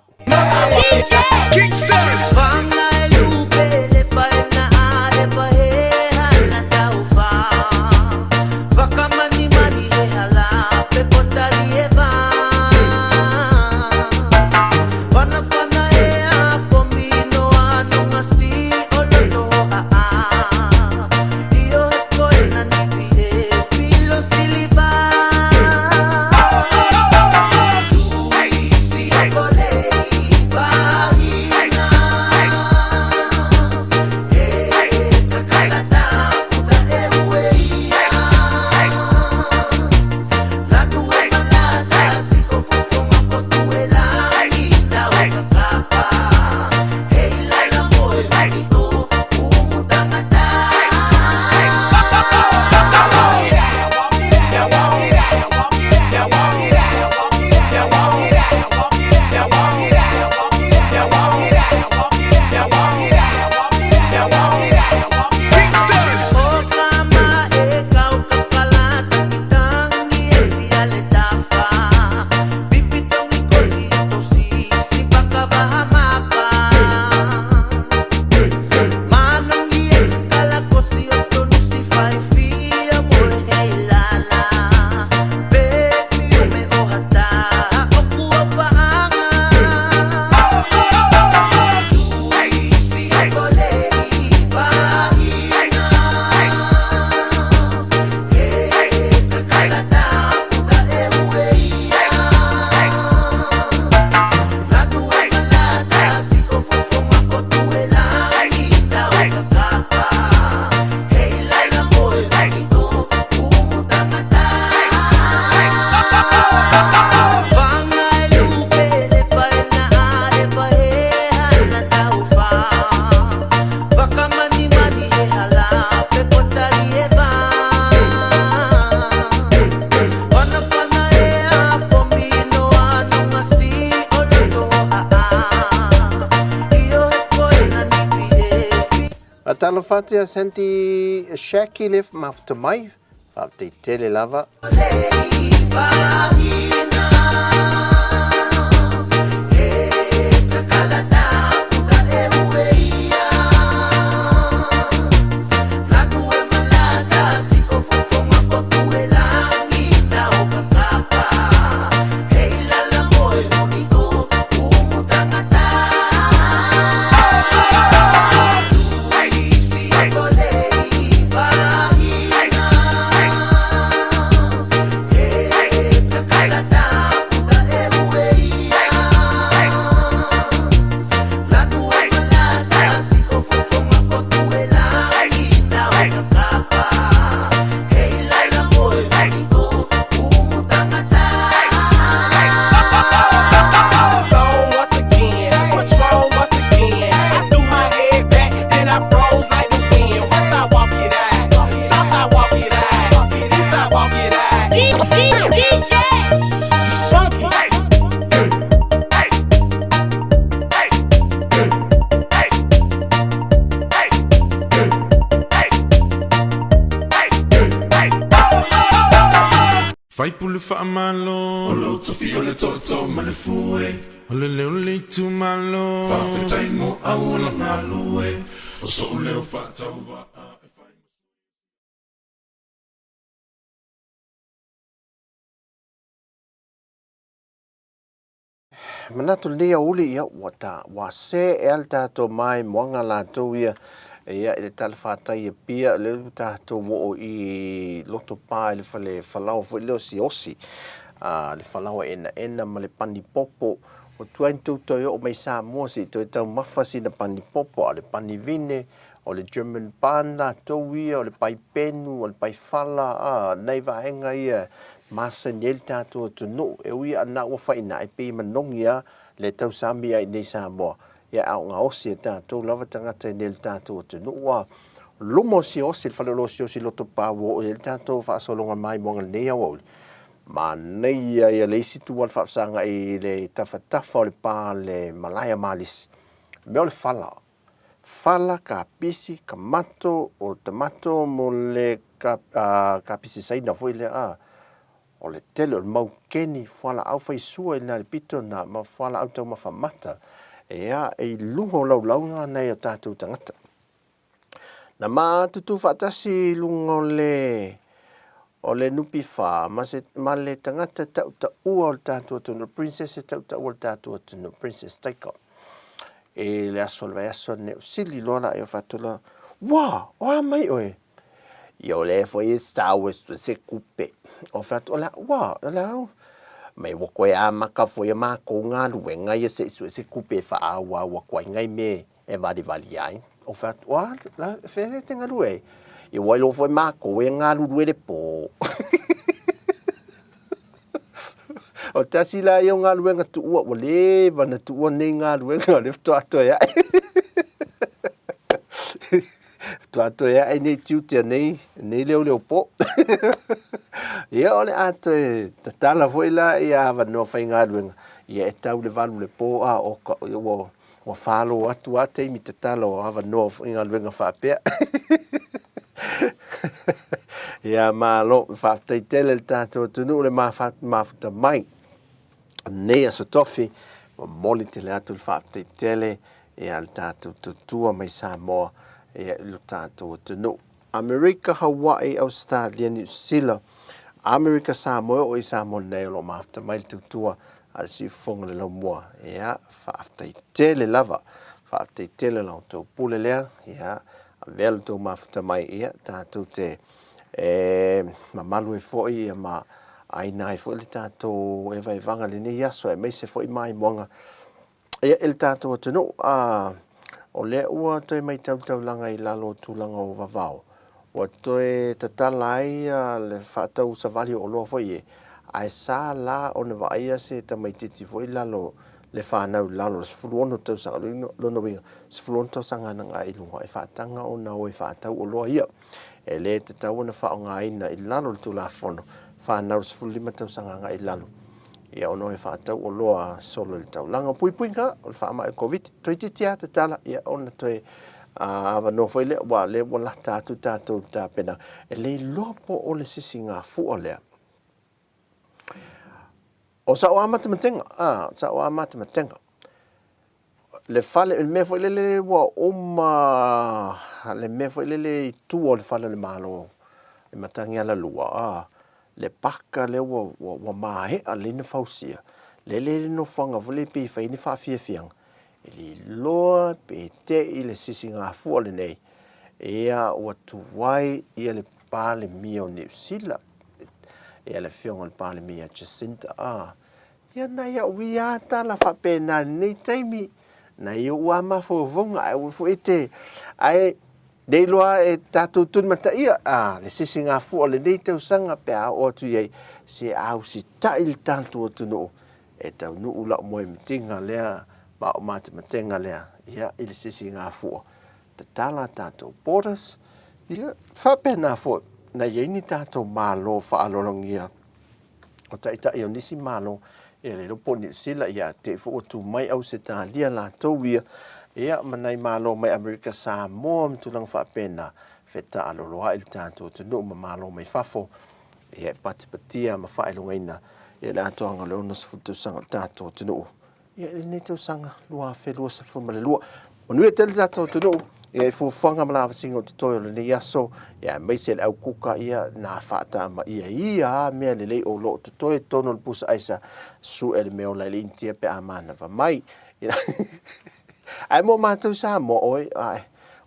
Faatalofa atu ia Sandy Shacky le mafuta mai. Faafetai tele lava. Faipule faamalo. O lou tofi o le tootoo ma le fue. O le leo o le itumalo. Faafetai mo auala galue. O sou leo faatauvaa e fai ma. Manatu lenei aoauli, ia, ua ta, ua se ea le tatou maimoaga latou ia, ia, i le talafatai i Apia, lea ua tatou oo i Lotopa i le fale falaoa foi lea o Siaosi, a, le falaoa enaena ma le panipopo. Ua tuai ona tou toe oo mai Samoa se i toe taumafa sina panipopo, a o le panivine, o le German bun latou ia, o le paipenu, o le paifala, a, nai vaega ia masani ai le tatou atunuu. E ui lava ua faina, ae pei e manogi lava le tausami ai i Samoa, ia a o gaosi e tatou lava tagata i nei le tatou atunuu. A luma o Siaosi, le faleoloa o Siaosi i Lotopa ua oo i ai le tatou faasologa maimoaga i lenei aoauli, manaia ia le isi itu o le faafesagai i le tafatafa o le pa le malae a Malisi. O le mea o le fala, fala, kapisi, kamato, o tamato mo le kapisi Saina foi lea, a, o le tele o le mau keni, fualaau faisua i lena i le pito lena, ma fualaau taumafa mata, ia, e i luga o laulauga nai o tatou tagata. Na ma tutu faatasi i luga o le o le NPF ma, se, ma le tagata tautaua o le tatou atunuu, le princess tautaua o le tatou atunuu, Princess Taika. I le aso o le vaiaso nei, sili loa la ia fatu la, wa, o a mai oe? Ia o le foi e stau e se kupe. O fatu o la, wa, o la, mai ua koe a maka foi a mākou galuega ia se sue se kupe e whaau au aku ai ngai me e valivali ai. O fatu, wa, la, fe te galue ai. Ia ua iloa foi mākou e galulue le pō. O tasi la ia o galuega tuua, ua leva na tuua nei galuega o le faatoa toe ae. Faatoa toe ae nei tiute a nei, nei leoleo po. Ia o le a toe tatala foi la ia avanoa faigaluega, ia e tau le 8 le po a o ka, ua, ua falo atu a taimi tatala o avanoa faigaluega faapea. Ia malo, faafetai tele le tatou atunuu le mafuta mai nei aso tofi, momoli tele atu le faafetai tele ia le tatou tutua mai Samoa ia i lo tatou atunuu. Amerika, Hawaii, Australia, Niu Sila, Amerika, Samoa, e oo i Samoa nei o lo o mafuta mai le tutua a le siufofoga le laumua. Ia, faafetai tele lava, faafetai tele la outou pule lea, ia, avea lo outou mafuta mai, ia, tatou te e mamalu ai foi ia ma aina ai foi le tatou evaevaga i lenei aso, aemaise foi maimoaga ia i le tatou atunuu. A o lea ua toe matau taulaga i lalo o tulaga o vavao, ua toe tatala ai le faatau savali o oloa foi e, ae sa la ona vaaia se tamaitiiti foi lalo le fanau i lalo o le 16 tausaga, lona uiga, 16 tausaga ana i luga e faataga ona o e faatau oloa ia. E le tatau ona faaaogaina i lalo o le Tulafono fanau 15 tausaga agai i lalo. Ia ona o e faatau oloa solo i le taulaga. O puipuiga o le faamai o le Koviti, toeitiiti lava tatala, ia ona toe avanoa foi lea, aua o lea ua lata atu tatou i le tapenaga. E le iloa po o le sisigafua lea. O sa'u amatematega, a, sa'u amatematega, le fale, le mea foi lele ua uma le mea foi lele i tua o le fale o le Malo i Matagialalua, a, le paka lea ua, ua, ua maea lelei ona fausia, lele i le nofoaga foi lele pei e fai ai ni faafiafiaga, e le iloa pe te i le sisigafua lenei, ia ua tuai ia le Palemia o Niu Sila, ia le afioga i le Palemia ia Jacinta Aa. Ia nai au ia a tala faapena i lenei taimi, nai ou a mafaufauga ae aua foi e te, ae le iloa e tatou tulimataia a le sisigafua o lenei tausaga pe a oo atu i ai, se a usitai le tatou atunuu e taunuu lau moemitiga lea ma au matematega lea ia i le sisigafua. Tatala a tatou borders, ia faapena foi na i ai ni tatou malo faaaloalogia o taitai o nisi malo, ia le iloa po o Niu Sila, ia te i foi ua tu mai Ausetalia latou ia, ia ma nai malo mai Amerika Samoa ma tulaga faapena, fetaaloloai le tatou atunuu ma malo mai fafo, ia e patipatia ma faailogaina ia le atoaga o le 60 tausaga o le tatou atunuu. Ia i lenei tausaga 2022. Manuia tele tatou atunuu ia i fuafuaga ma lavasiga o totoe o lenei aso, ia aemaise le au kuka ia na faatama ia ia a mea lelei o lo o totoe totonu o le pusa aisa su'e le mea ola i le Initia pe a manava mai. Ae mo matou Samoa oi ae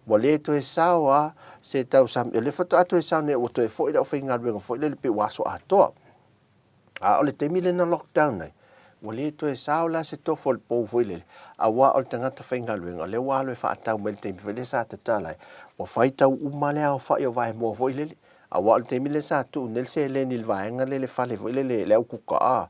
ua le toe sao a se tausami o lea faatoa toe sao nei ua toe foi le aufaigaluega foi lele pei ua aso atoa. A o le taimi lea na lockdown ai, ua le toe sao la se tofo o le pou foi lele, aua o le tagata faigaluega, o lea ua alu e faatau mai i le taimi foi lea sa tatala ai, ua faitau uma le aofai o vaemoa foi lele, aua o le taimi lea sa tuu nei le seleni i le vaega lea i le fale foi lele, le au kuka, a,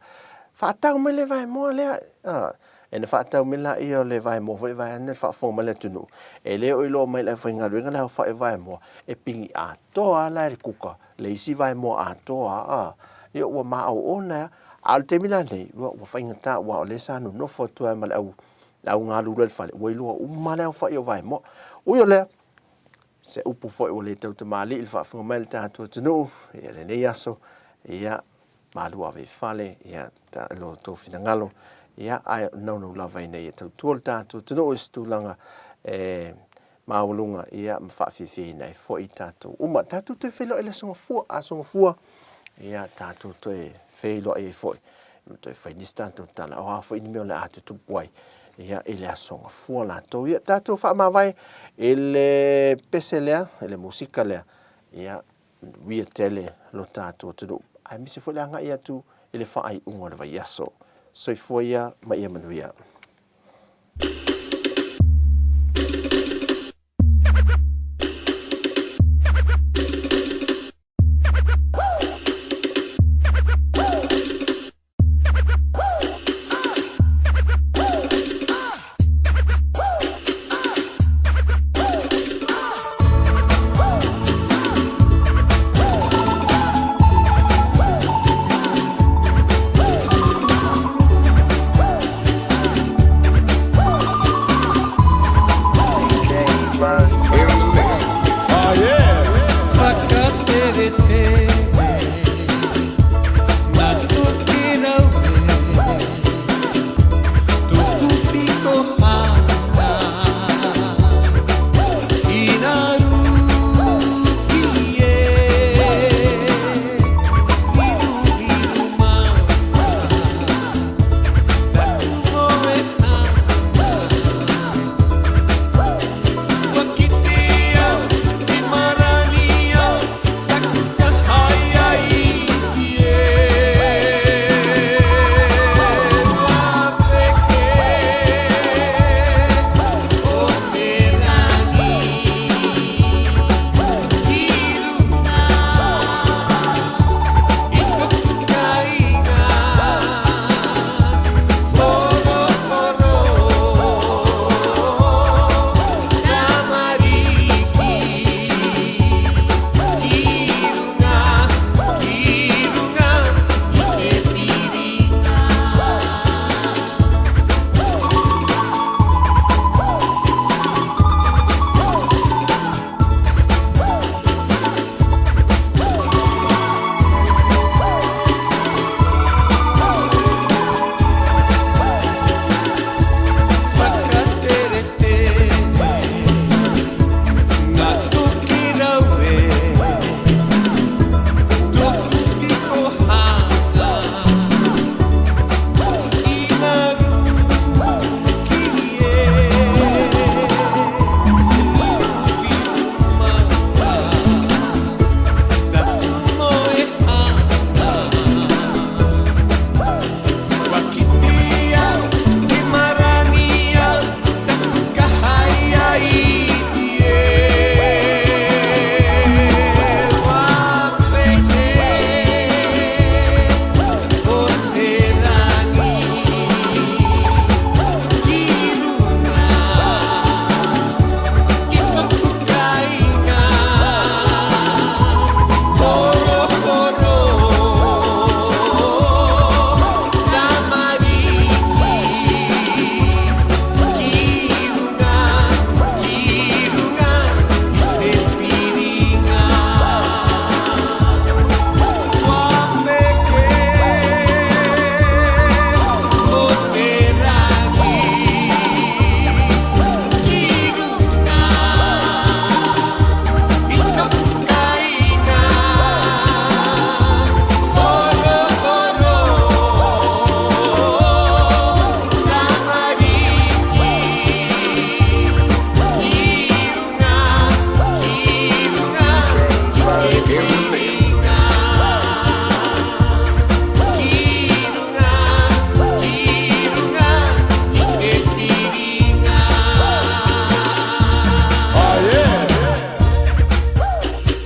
faatau mai le vaemoa lea, a, e na faatau mai laia o le vaemoa foi vaeane le faafofoga mai le atunuu, e le o iloa mai e le aufaigaluega le aofai o vaemoa, e pigi atoa lava la e le kuka le isi vaemoa atoa a, ia ua maoona a. A o le taimi la nei, ua, ua faigata aua o lea sa nonofo atu ai ma le au, le au galulue i le fale, ua iloa uma le aofai o vaemoa. Ui o lea, se upu foi ua le tautamalii i le faafofoga mai a le tatou atunuu, ia lenei aso, ia, malu ave i fale, ia, ta, lo outou finagalo, ia, ae naunau lava ina ia tautua le tatou atunuu i se tulaga e maualuga, ia, ma faafiafiaina ai foi tatou uma. Tatou toe feiloai i le Aso Gafua, Aso Gafua, ia, tatou toe feiloai ai foi, ma toe fai nisi tatou tala, o a foi ni mea o le a tutupu ai, ia, i le Aso Gafua latou. Ia, tatou faamavae i le pese lea, i le musika lea, ia, manuia tele lo tatou atunuu, aemaise foi le agai atu i le faaiuga o le vaiaso. Soifua ia ma ia manuia.